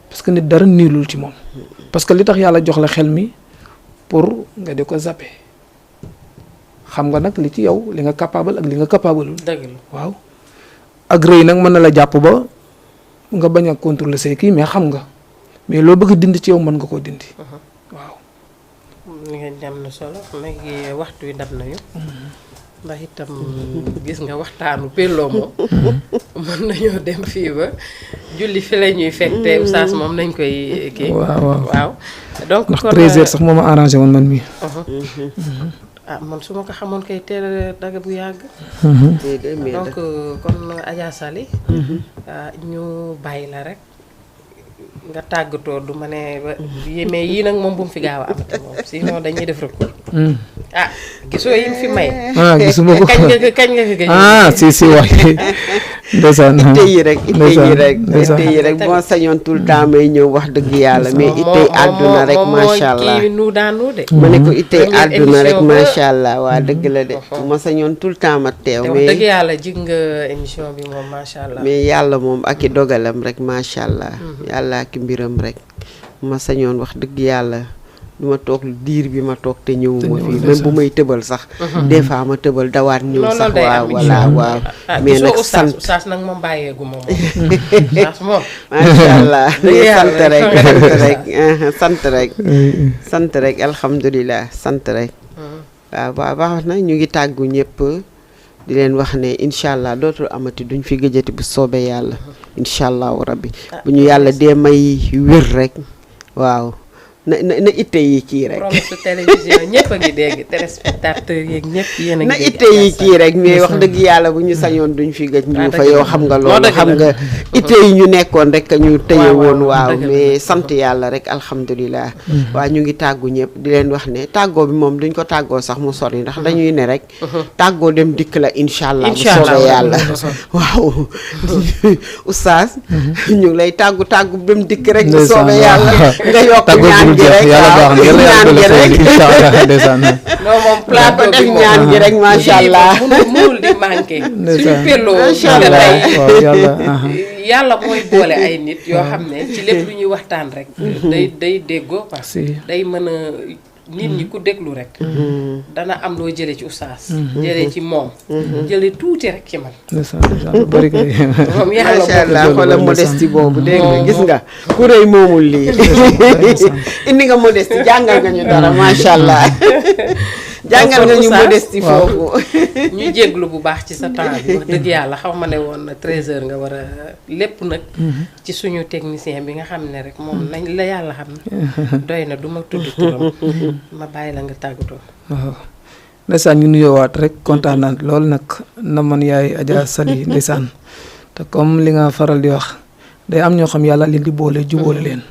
parce que nit dara niilul ci moom parce que li tax yàlla jox la xel mi pour nga di ko zappe xam nga nag li ci yow li nga capable ak li nga capableul dëgg la waaw ak rëy nag mën na la jàpp ba nga bañ a contrôler say kii mais xam nga mais loo bëgg dindi ci yow mën nga koo dindi waaw li nga jam na solo léegi waxtu wi dab nañu ndax itam gis nga waxtaanu Pello moom mën nañoo dem fii ba julli fi la ñuy fekk te Oustaz moom nañ koy kii waaw donc ndax 13h sax moo ma arrangé woon man mii man su ma ko xamoon kay teel a daga bu yàgg donc kon Adja Sali ñu bàyyi la rek nga tàggatoo du ma ne ba mais yii nag moom bu mu fi gaaw a amati moom sinon dañuy def recours gisoo yi mu fi may gisuma ko kañ nga fi gëj si wax ndeysaan itte yi rek ndeysaan itte yi rek moo sañoon tout le temps may ñëw wax dëgg yàlla mais ittey àdduna rek macha allah ma ne ko ittey àdduna rek macha allah waa dëgg la de ma sañoon tout le temps ma teew mais dëgg yàlla jig nga émission bi moom macha allah mais yàlla moom ak i dogalam rek macha allah yàlla ak i mbiram rek ma sañoon wax dëgg yàlla du ma toog diir bi ma toog te ñëwuma fii même bu may tëbal sax des fois ma tëbal dawaat ñëw sax waaw voilà waaw mais nag sant oustaz nag moom bàyyeegu ma moom oustaz moom macha allah sant rek alhamdulilah sant rek waaw baax na ñu ngi tàggu ñëpp di leen wax ne incha allah dootul amati duñ fi gëjati bu soobee yàlla incha allahu rabbi bu ñu yàlla dee may wér rek waaw na itte yi kii rek. promesse télévision ñëpp a ngi dégg téléspectateurs yeeg ñëpp yéen a ngi na dégg itte yi kii rek mais wax dëgg yàlla bu ñu sañoon duñ fi gëj ñu fa yow xam nga loolu xam nga itte yi ñu nekkoon rek ñu tëye woon waaw mais sant yàlla rek alhamdulilah waaw ñu ngi tàggu ñëpp di leen wax ne tàggoo bi moom duñ ko tàggoo sax mu sori ndax dañuy ne rek tàggoo dem dikk la incha allah bu soobee yàlla waaw oustaz ñu ngi lay tàggu dem dikk rek bu soobee yàlla nga yokk ñaan gi rek yàlla baax na yàlla yàlla incha allah ndeysaan non moom plateau bi moom ñaan gi rek macha allah mënul di manqué suñu pelloo yàlla mooy boole ay nit yoo xam ne ci lépp lu ñuy waxtaan rek day déggoo parce que day mën a nit ñi ku déglu rek dana am loo jële ci oustaz jële ci moom jële tuuti rek ci man bari kay moom yàlla macha allah xoolal modestie boobu dégg nga gis nga ku rëy moomul lii indi nga modestie jàngal nga ñu dara macha allah jàngal nga ñu modestie foofu ñu jéglu bu baax ci sa temps bi wax dëgg yàlla xaw ma ne woon 13h nga war a lépp nag ci suñu technicien bi nga xam ne rek moom nañ la yàlla xam ne doy na du ma tudd turam ma bàyyi la nga tàggatoo waaw ndeysaan ñu nuyoowaat rek kontaan naa loolu nag na man yaay Adja Sali ndeysaan te comme li nga faral di wax day am ñoo xam yàlla leen di boole jubóole leen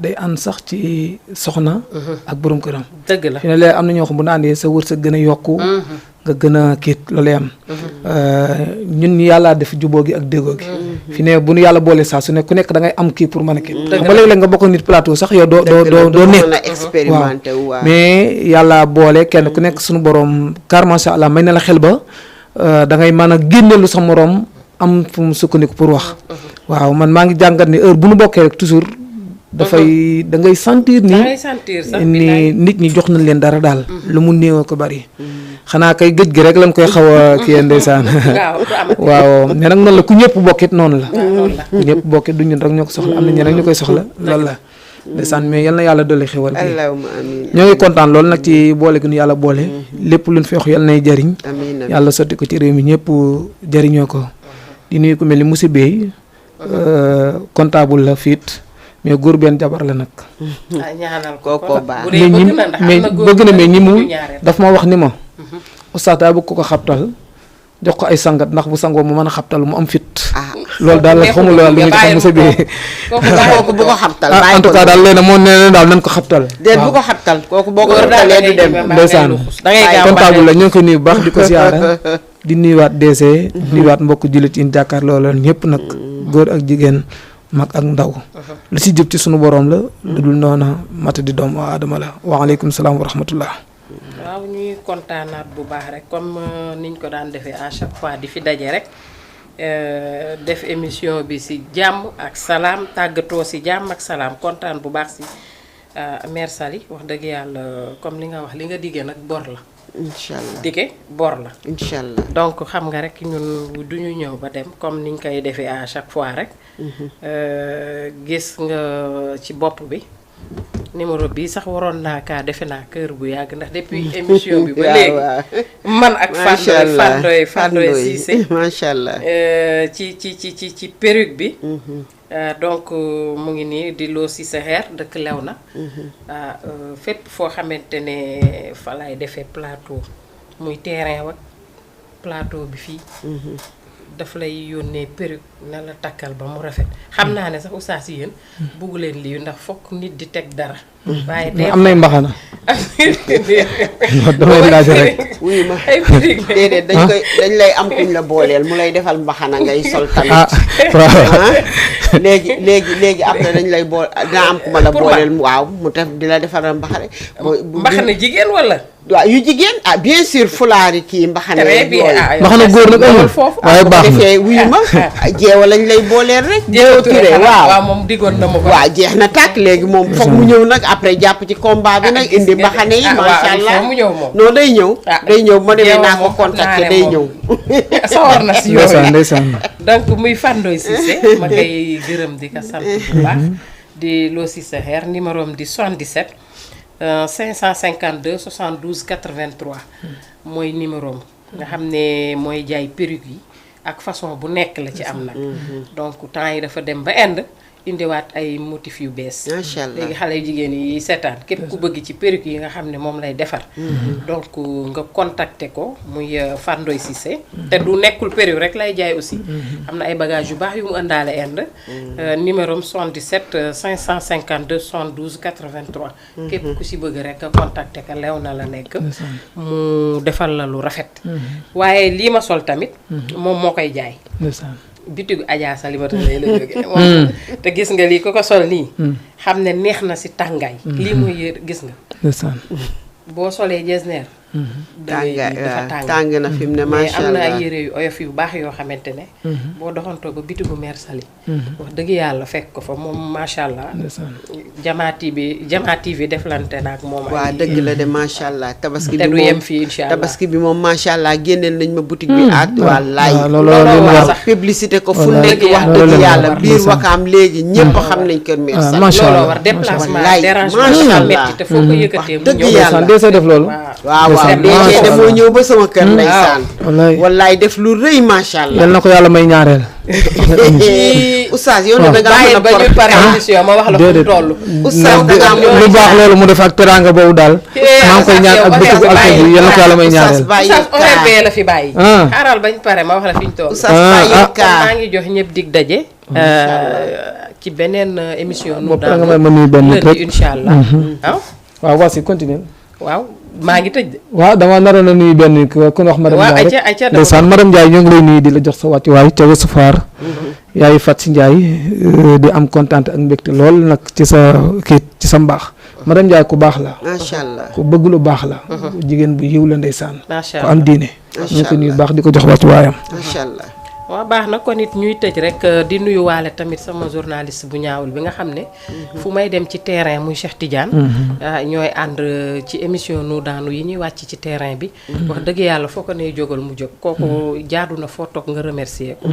day ànd sax ci soxna ak borom këram dëgg la fi ne lee am na ñoo xam bu na àndee sa wërsëg gën a yokku nga gën a kiit loolu am ñun ñu yàlla def jubóo gi ak déggoo gi fi ne bu nu yàlla boole saa su ne ku nekk da ngay am kii pour mën a kiit xam nga léeg-léeg nga bokk nit plateau sax yow doo nekk expérimenté waaw mais yàlla boole kenn ku nekk suñu borom car macha allah may na la xel ba da ngay mën a génne lu sa morom am fu mu sukkandiku pour wax waaw man maa ngi jàngat ni heure bu nu bokkee rek toujours dafay da ngay sentir ni nit ñi jox nañ leen dara daal lu mu néew ko bari xanaa kay gëj gi rek lañ koy xaw a kii ndeysaan waaw mais nag noonu la ku ñëpp bokkit noonu la ku ñëpp bokkit du ñun rek ñoo ko soxla am na ñeneen ñu koy soxla loolu la ndeysaan mais yal na yàlla dolli xewal gi allahumma amiin ñoo ngi kontaan loolu nag ci boole gi nu yàlla boole lépp luñ fi wax yal nay jariñ yàlla sotti ko ci réew mi ñëpp jariñoo ko di nuyu ko mel ni monsieur Bey comptable la fiit mais góor benn jabar la nag. ñaanal ko baax mais bëgg na mais ñi mu daf ma wax ni ma. oustaz daa bëgg ko xabtal jox ko ay sangat ndax bu sangoo mu mën a xabtal mu am fit. loolu daal la xamul loolu lu ñu xam monsieur Bey. kooku bu ko xabtal en tout cas daal léegi moo nee daal nañ ko xabtal. déet bu ko xabtal kooku boo ko xabtalee du dem. ndeysaan comptable la ñoo ngi ko nuyu bu baax di ko siyaara di nuyuwaat DC. nuyuwaat mbokk jullit yi jàkkaar loolu ñëpp nag góor ak jigéen mag ak ndaw. lu si jub ci sunu borom la. lu dul noona mata di doomu aadama la waaleykum salaam wa rahmatullah. waaw ñuy kontaanaat bu baax rek comme niñ ko daan defee à chaque fois di fi daje rek def émission bi ci jàmm ak salaam tàggatoo ci jàmm ak salaam kontaan bu baax ci Mère Sali wax dëgg yàlla comme li nga wax li nga diggee nag bor la. incha allah dige bor la. incha allah donc xam nga rek ñun duñu ñëw ba dem comme niñ koy defee à chaque fois rek. gis nga ci bopp bi. numéro bi sax waroon naa kaa defe naa kër bu yàgg ndax depuis émission bi ba léegi man ak Fandoy Cissé macha allah ci perruque bi donc mu ngi nii di loo si sa xeer dëkk lew na fépp foo xamante ne fa lay defee plateau muy terrain wak plateau bi fii daf lay yónnee perruque na la takkal ba mu rafet xam naa ne sax oustaz yéen bugg leen lii ndax fokk nit di teg dara waaye am nay mbaxana damay laaj rek. wuyu ma ay birig la. déedéet dañ lay am kuñ la booleel mu lay defal mbaxana ngay sol tamit. waaw. léegi après dañ lay bool dina am ku ma la booleel waaw mu def di la defaral mbaxana. mbaxana jigéen wala. waaw yu jigéen bien sûr fulaari kii mbaxana. très bien mbaxana góor nag amul waaye baax na defee wuyu ma jeewa lañ lay booleel rek. jeewa Touré waaw moom diggoon na ma ko. waaw jeex na tàkk léegi moom foog mu ñëw nag après jàpp ci combat bi nag indi mbaxane yi macha allah mu ñëw moom. non day ñëw. day ñëw ma demee naa ko contacté day ñëw. sawar na si yooyu ndeysaan donc muy Fandoy Cissé ma koy gërëm di ko sant bu baax di Lo Cissé xeer numéro am di 77 552 72 83 mooy numéro am nga xam ne mooy jaay perruque yi ak façon bu nekk la ci am nag donc temps yi dafa dem ba Inde indiwaat ay motifs yu bees. macha allah léegi xale yu jigéen yi seetaan képp ku bëgg ci perruque yi nga xam ne moom lay defar. donc nga contacter ko muy Fandoy Cissé. te du nekkul perruque rek lay jaay aussi. am na ay bagages yu baax yu mu ëndaale Inde. numéro am 77 552 72 83. képp ku si bëgg rek nga contacter ko lew na la nekk. mu defal la lu rafet. waaye lii ma sol tamit. moom moo koy jaay. bitigu Adja Salimata lay la jógee moom te gis nga lii ko sol nii xam ne neex na si tàngaay lii mooy yër gis nga boo solee jesner dafa tàng na fi mu ne mais macha am na allah ay yére yu oyof yu baax yoo xamante ne boo doxantoo ba bitigu Mère Sali wax dëgg yàlla fekk ko fa moom macha allah Jama TV deflante naak moom waaw dëgg la de macha allah tabaski bi te du moom yem fii incha allah tabaski bi moom macha allah génneel nañ ma boutique bi at wallaay loolu sax publicité ko fu nekk wax dëgg yàlla biir Wakaam léegi ñëpp xam nañ kër Mère Sali looloo war déplacement dérangement metti te foo ko yëkkatee mu dëgg ñëw yàlla def loolu waaw déedéet damoo ñëw ba sama kër ndeysaan wallaay def lu rëy macha allah yal na ko yàlla may ñaareel oustaz yow da nga bàyyi ba ñu pare émission ma wax la fu mu toll oustaz da nga lu baax loolu mu def ak teranga boobu daal maa ngi koy ñaan ak bëccëgu alko bi yal na ko yàlla may ñaareel oustaz ORB la fi bàyyi xaaral bañ pare ma wax la fi ñu toll oustaz bàyyi maa ngi jox ñëpp dig daje ci beneen émission nu nga may ma nuyu benn lundi incha allah waaw voici continue waaw maa ngi tëj de waaw dama naroon a nuyu benn ku wax madame waaw Ndiaye ayca rek ndeysaan madame Ndiaye ñoo ngi lay nuyu di la jox sa wàccuwaay ca Ouest Foire yaay Fat si Ndiaye di am kontaan ak mbégte lool nag ci sa ci sa mbaax madame Ndiaye ku baax la macha allah ku bëgg lu baax la jigéen bu yiw la ndeysaan macha ku allah am diine ñu ko nuyu baax di ko jox wàccuwaayam macha allah waaw baax na kon it ñuy tëj rek di nuyuwaale tamit sama journaliste bu ñaawul bi nga xam ne fu may dem ci terrain muy Cheikh Tidiane ñooy ànd ci émission nu daanu yi ñuy wàcc ci terrain bi wax dëgg yàlla foo ko ne jógal mu jóg kooku jaadu na foo toog nga remercier ko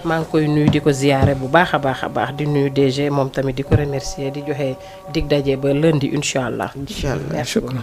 maa ngi koy nuyu di ko ziyaare bu baax a baax di nuyu DG moom tamit di ko remercier di joxe dig daje ba lundi incha allah incha allah shukran